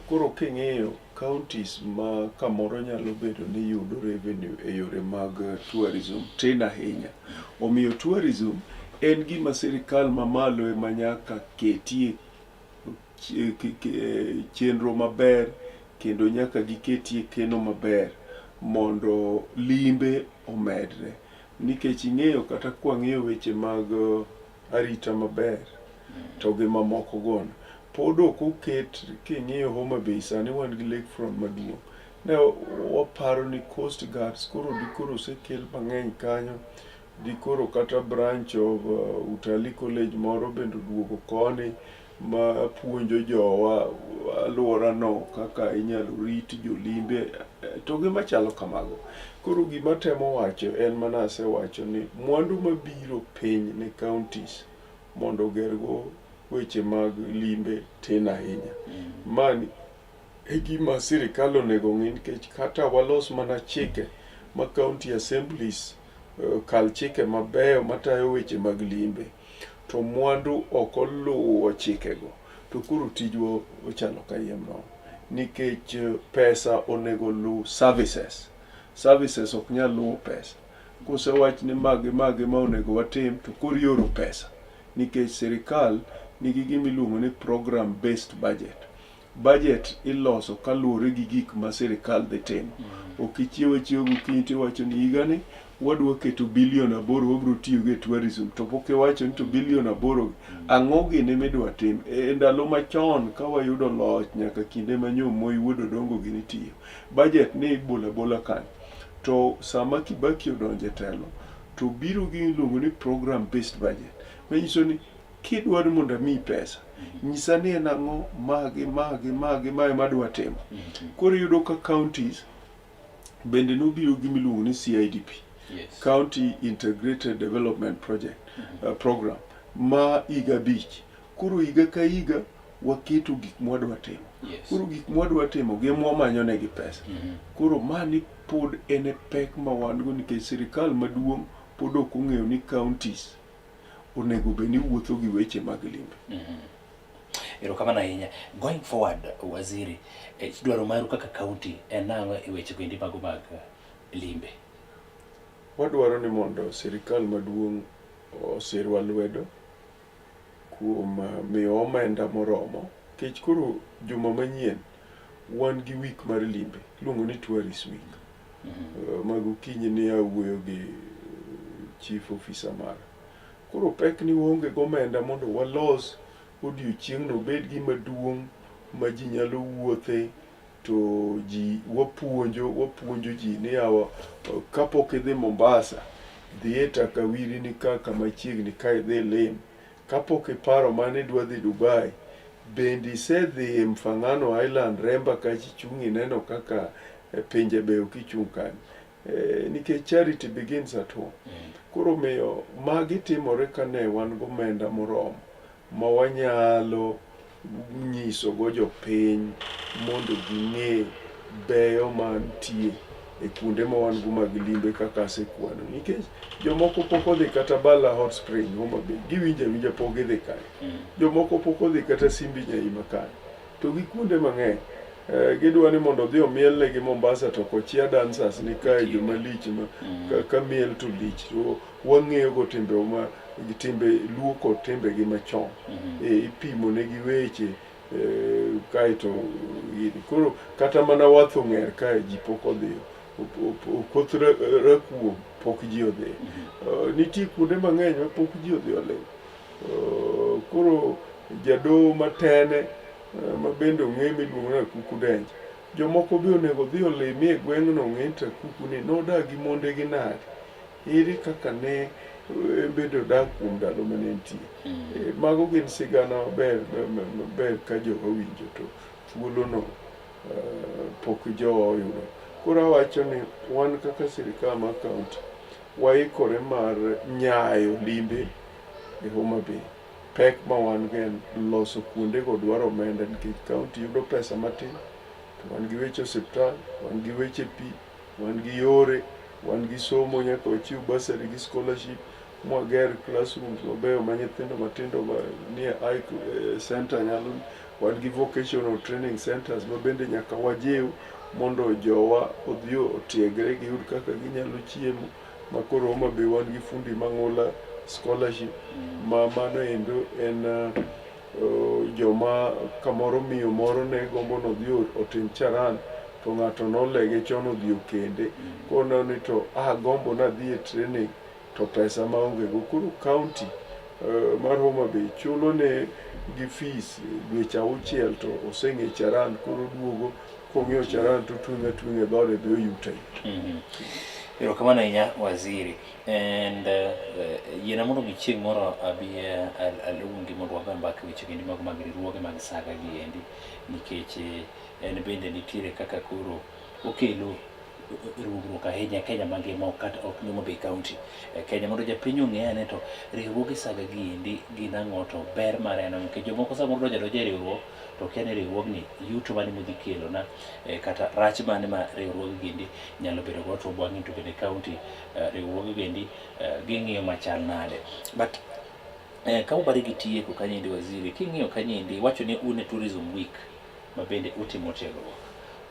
Speaker 3: Koro king'iyo counties ma kamoro nyalo bedo ni yudo revenue e yore mag tourism tin ahinya. Omiyo tourism en gima sirikal mamalo ema nyaka ketie chenro maber kendo nyaka giketie keno maber mondo limbe omedre. Nikech ing'eyo kata kwang'iyo weche mag arita maber to gi mamoko gono pod ok oket. King'iyo Homa Bay sani wan gi lake front maduong', ne waparo ni coast guards koro dikoro osekel mang'eny kanyo, dikoro kata branch of Utalii College moro bende oduogo koni ma puonjo jowa alworano kaka inyalo rit jolimbe to gi machalo kamago. Koro gima temo wacho en mana asewacho ni mwandu mabiro piny ne counties mondo ogergo weche mag limbe tin ahinya. Mani e gima sirikal onego ong'i nikech kata walos mana chike ma county assemblies kal chike mabeyo matayo weche mag limbe to mwandu ok oluwo chikego to koro tijwa ochalo kayiem nono nikech pesa onego luw services. Services ok nyal luwo pesa. Kosewach ni magi magi ma onego watim to koro ioro pesa nikech sirikal nigi gima iluongo ni program based budget. Budget iloso kaluwore gi gik ma sirikal dhi timo. Ok ichiew achiewa gokinyi tiwacho ni higani wadwa keto bilion 8 wabiro tiyogo e tourism to pok iwacho ni to bilion 8 ang'o gini midwa tim. E ndalo machon ka wayudo loch nyaka kinde ma nyo Moi wuod Odongo gini tiyo, budget ne ibolo abola kanyo. To sama Kibaki odonjo e telo to biro gi iluongo ni program based budget, manyiso ni kidwaro mondo amiyi pesa, nyisa ni en ang'o magi magi magi mae madwa timo. Koro iyudo ka counties bende nobiro gi miluongo ni CIDP, County Integrated Development Project, Program ma higa 5. Koro higa ka higa waketo gik mwadwa timo. Koro gik mwadwa timo gi mwamanyo negi pesa. Koro mani pod en e pek ma wan go nikech sirikal maduong' pod ok ong'eyo ni counties onego bed ni wuotho gi weche mag limbe.
Speaker 2: Erokamano ahinya. Going forward, waziri, dwaro maru kaka county en ang'o e weche goendi mago mag limbe?
Speaker 3: Wadwaro ni mondo sirikal maduong' osirwa lwedo kuom miyo omenda moromo, nikech koro juma manyien wan gi week mar limbe iluongo ni tourist week. Ma gokinyi ni awuoyo gi chief officer mara. Koro pek ni waonge gomenda mondo walos odiochieng'no obed gima duong' ma ji nyalo wuothe to ji wapuonjo ji ni yawa kapok idhi Mombasa dhi e Takawiri ni ka kama chiegni ka idhi lim. Kapok iparo mane idwa dhi Dubai, bende isedhi e Mfangano Island Remba kacha ichung' ineno kaka pinje beyo kichung' kanyo. Nikech charity begins at home. Koro omiyo magi timore kane wan gomenda moromo ma wanyalo nyisogo jopiny mondo ging'e beyo mantie e kuonde ma wan go mag limbe kaka asekwano. Nikech jomoko pok odhi kata Bala Hot Spring Homa Bay, giwinjo awinja pok gidhi kanyo. Jomoko pok odhi kata Simbi Nyaima kanyo. To gi kuonde mang'eny. Gidwa ni mondo odhi omielnegi Mombasa to kochia dancers ni kae joma lich ma ka miel to lich. To wang'eyo go timbe ma timbe Luo kod timbegi machon. Ipimo negi weche kaeto gini. Koro kata mana Wath Ong'er kae ji pok odhiyo. Okoth Rakuom pok ji odhiyo. Nitie kuonde mang'eny ma pok ji odhi olimo. Koro jadoho matene ma bende ong'e miluongo ni Akuku Denja. Jomoko be onego odhi olimi e gweng'no ong'e ni to Akuku ni nodak gi monde gi nade. Ere kaka ne bende odak kuom ndalo mane entie. Mago gin sigana maber maber ka jowa winjo to thuolono pok jowa oyudo. Koro awacho ni wan kaka sirikal mar kaunti waikore mar nyayo limbe e Homa Bay. Pek ma wan go en loso kuondego dwaro omenda nikech kaunti yudo pesa matin to wan gi weche osiptal, wan gi weche pi, wan gi yore, wan gi somo nyaka wachiw bursary gi scholarship mwager classrooms mabeyo ma nyithindo matindo ma nie high center nyalo. Wan gi vocational training centers ma bende nyaka wajiw mondo jowa odhi otiegre giyud kaka ginyalo chiemo. Ma koro Homa Bay wan gi fundi mang'ula scholarship ma mano endo en joma kamoro miyo moro ne gombo nodhi otim charan to ng'ato nolege chon odhi okende. Koneno ni to agombo nadhi e training to pesa maonge go. Koro county mar Homa Bay chulo ne gi fees dweche 6 to oseng'e charan koro duogo kong'eyo charan to tweng'o atweng'a e dhode be oyuto ayuta.
Speaker 2: Erokamano ahinya waziri. And yiena mondo mi chieng' moro abi aluongi mondo wago mbaka weche gendi mago mag riwruoge mag saga gi endi nikech en bende nitiere kaka koro okelo riwruok ahinya Kenya mangima kata ok ni Homa Bay County. Kenya mondo japiny ong'e ane to riwruoge saga gi endi gin ang'o to ber mare en ang'o nikech jomoko samoro donjo adonja e riwruok to kia ni riwruogni yuto mane modhi kelo na kata rach mane ma riwruoge gi endi nyalo bedo go to bwang'e to bende county riwruoge gi endi ging'iyo machal nade. But ka ubare gi tieko kanyo endi waziri king'iyo kanyo endi iwacho ni un e tourism week ma bende utimo tiegruok.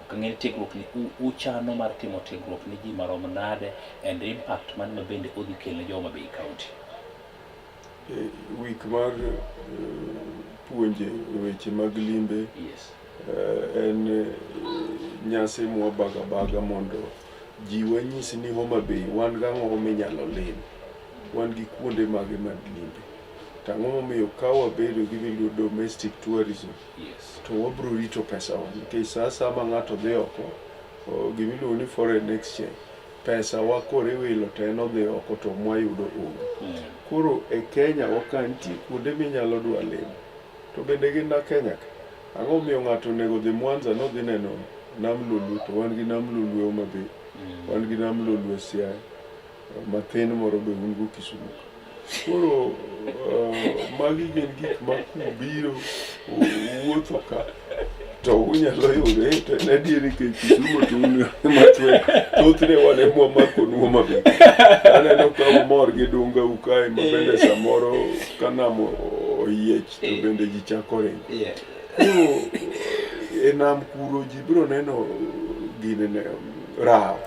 Speaker 2: Ok ang'e ni tiegruok ni uchano mar timo tiegruok ni ji marom nade and impact mane ma bende odhi kelo ne jo Homa Bay County.
Speaker 3: Week mar puonje weche mag limbe en nyasi mwabaga baga mondo Ji wanyis ni Homa Bay wan gang'o minyalo lim, wan gi kuonde mage mag limbe. To ang'o momiyo ka wabedo gi miluongo domestic tourism to wabiro rito pesawa nikech sa asaya ma ng'ato dhi oko, gimiluongo ni foreign exchange, pesa wa koro iwilo to en odhi oko to mwayudo onge. Koro e Kenya wa ka nitie kuonde minyalo dwa limo to bende gin na Kenya ka. Ang'o momiyo ng'ato onego odhi Mwanza nodhi neno Nam Lolwe to wan gi Nam Lolwe Homa Bay, wan gi Nam Lolwe Siaya, mathin moro be un go Kisumu ka. Koro magi gin gik ma kubiro wuotho ka to unyalo yudo eh, to en adier nikech Kisumu to un ema thothne wan ema wamakonu Homa Bay. Aneno ka umor gi dungau kae ma bende samoro ka nam oyiech to bende ji chako ringo. Koro e nam kuro ji biro neno ginene rawo.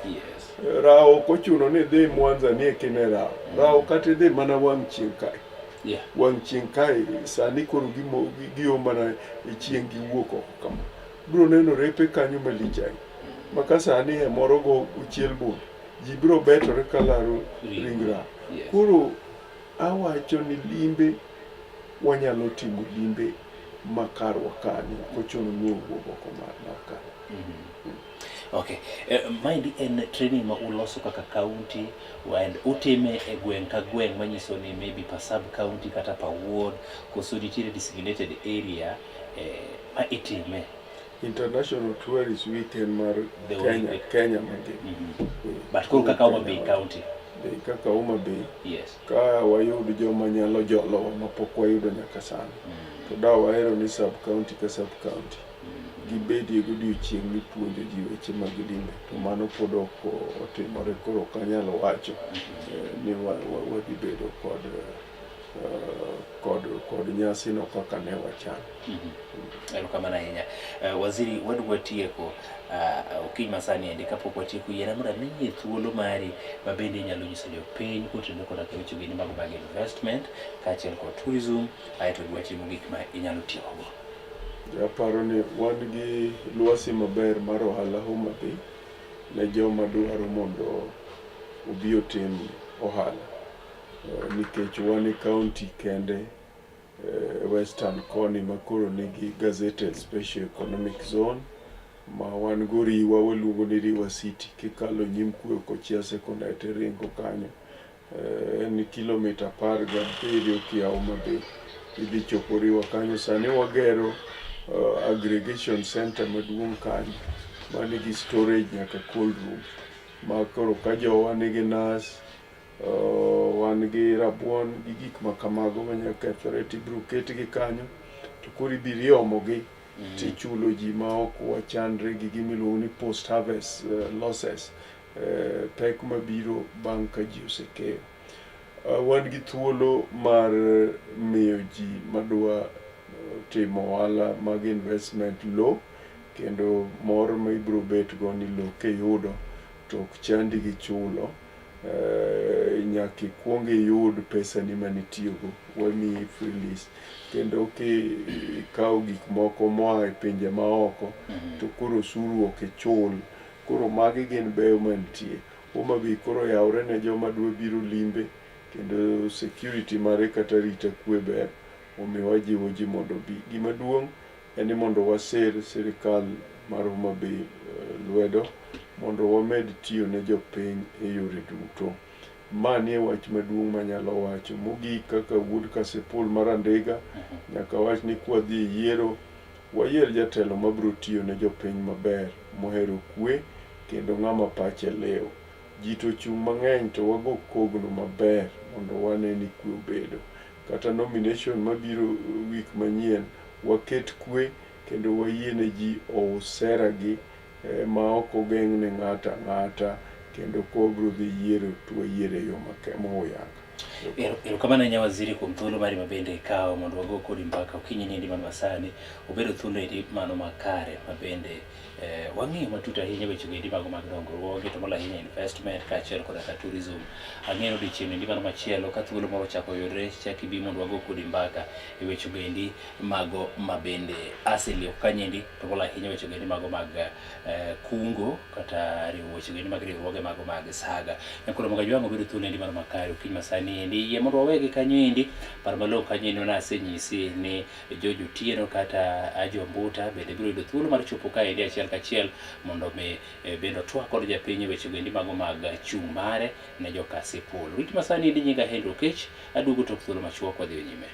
Speaker 3: Rawo ok ochuno ni idhi Mwanza ni eka ine rawo. Rawo kata idhi mana wang' chieng' kae. Wang' chieng' kae sani koro gio mana e chieng' giwuok oko kama. Biro neno repe kanyo malich ahinya. Ma ka sani e moro go ochiel bunde, ji biro betore ka laro ring rawo. Koro awacho ni limbe wanyalo timo limbe ma karwa kani ok ochuno ni wawuog oko mar ka.
Speaker 2: Okay. Maendi en training ma uloso kaka county and utime e gweng' ka gweng' manyiso ni maybe per sub county kata per ward koso nitiere designated area ma itime.
Speaker 3: International Tourist Week en mar Kenya, Kenya mangima.
Speaker 2: But koro kaka Homa Bay County.
Speaker 3: Kaka Homa Bay. Ka wayud joma nyalo jolowa mapok wayudo nyaka sani. To da wahero ni sub county ka sub county gibedie godiochieng' mipuonjo ji weche mag limbe to mano pod ok otimore koro ok anyal wacho ni wadhi bedo kod nyasino kaka ne wachano.
Speaker 2: Erokamano ahinya. Waziri, wadwa tieko okinyi masani endi kapok watieko yiena mondo amiyi thuolo mari ma bende inyalo nyiso jopiny kotenore koda ka weche gini mag investment kaachiel kod tourism aeto gi wach mogik ma inyalo tiekogo.
Speaker 3: Aparo ni wan gi lwasi maber mar ohala Homa Bay ne joma dwaro mondo obi otim ohala nikech wan e county kende Western koni ma koro nigi gazetted special economic zone ma wan go Riwa waluongo ni Riwa City kikalo nyim kwe Kochia Secondary tiringo kanyo en kilomita 17 kia Homa Bay idhi chopo Riwa kanyo. Sani wagero aggregation center maduong' kanyo manigi storage nyaka cold room ma koro ka jowa nigi nas wan gi rabuon gi gik ma kamago manyalo kethore tibiro ketgi kanyo to koro ibiro iomogi tichulo ji ma ok wachandre gi gimiluongo ni post harvest losses pek mabiro bang' ka ji osekeyo. Wan gi thuolo mar miyo ji madwa timo ohala mag investment low kendo mor ma ibiro bet go ni low kiyudo to ok chandi gi chulo nyaka ikuong iyud pesani manitiyogo wamiyi free lease kendo kikawo gik moko moa e pinje maoko to koro osuru ok ichul. Koro magi gin beyo mantie. Homa Bay koro oyawre ne joma dwa biro limbe kendo security mare kata arita kwe ber omiyo wajiwo ji mondo obi. Gima duong' en ni mondo waser sirikal mar Homa Bay lwedo mondo wamed tiyo ne jopiny e yore duto. Mani e wach maduong' manyalo wacho. Mogik kaka wuod Kasipul mar Andiga, nyaka wach ni kwadhi e yiero, wayier jatelo mabiro tiyo ne jopiny maber, mohero kwe kendo ng'ama pache liw. Ji to ochung' mang'eny to wago kogno maber mondo wane ni kwe obedo. Kata nomination mabiro wik manyien, waket kwe kendo wayie ne ji ous sera gi ma ok ogeng' ne ng'ato ang'ata kendo ka wabiro dhi yiero to wayier e yo moyanga.
Speaker 2: Erokamano ahinya waziri kuom thuolo mari ma bende ikawo mondo wago kodi mbaka okinyi ni endi mano masani obedo thuolo endi mano makare ma bende Wang'iyo matut ahinya weche goendi mago mag dongruoge to moloyo ahinya investment kaachiel koda ka tourism. Ang'eyo ni odiochieng' endi mano machielo ka thuolo moro ochako oyudre chak ibi mondo wago kodi mbaka e weche goendi mago ma bende aselieko kanyendi to moloyo ahinya weche goendi mago mag kungo kata riwo weche goendi mag riwruoge mago mag saga. Nyakoro moga jwang'o bedo thuolo endi mano makare okinyi masani endi yie mondo wawegi kanyo endi par malong'o kanyo endi nasenyisi ni George Otieno kata Ajo Mbuta bende biro yudo thuolo mar chopo kaendi achiel kachiel mondo mi bende otwak kod japiny e weche goendi mago mag chung' mare ne joka Kasipul. Rit masani endi nyinga Henry Okech, aduogo tok thuolo machuok wadhi nyime.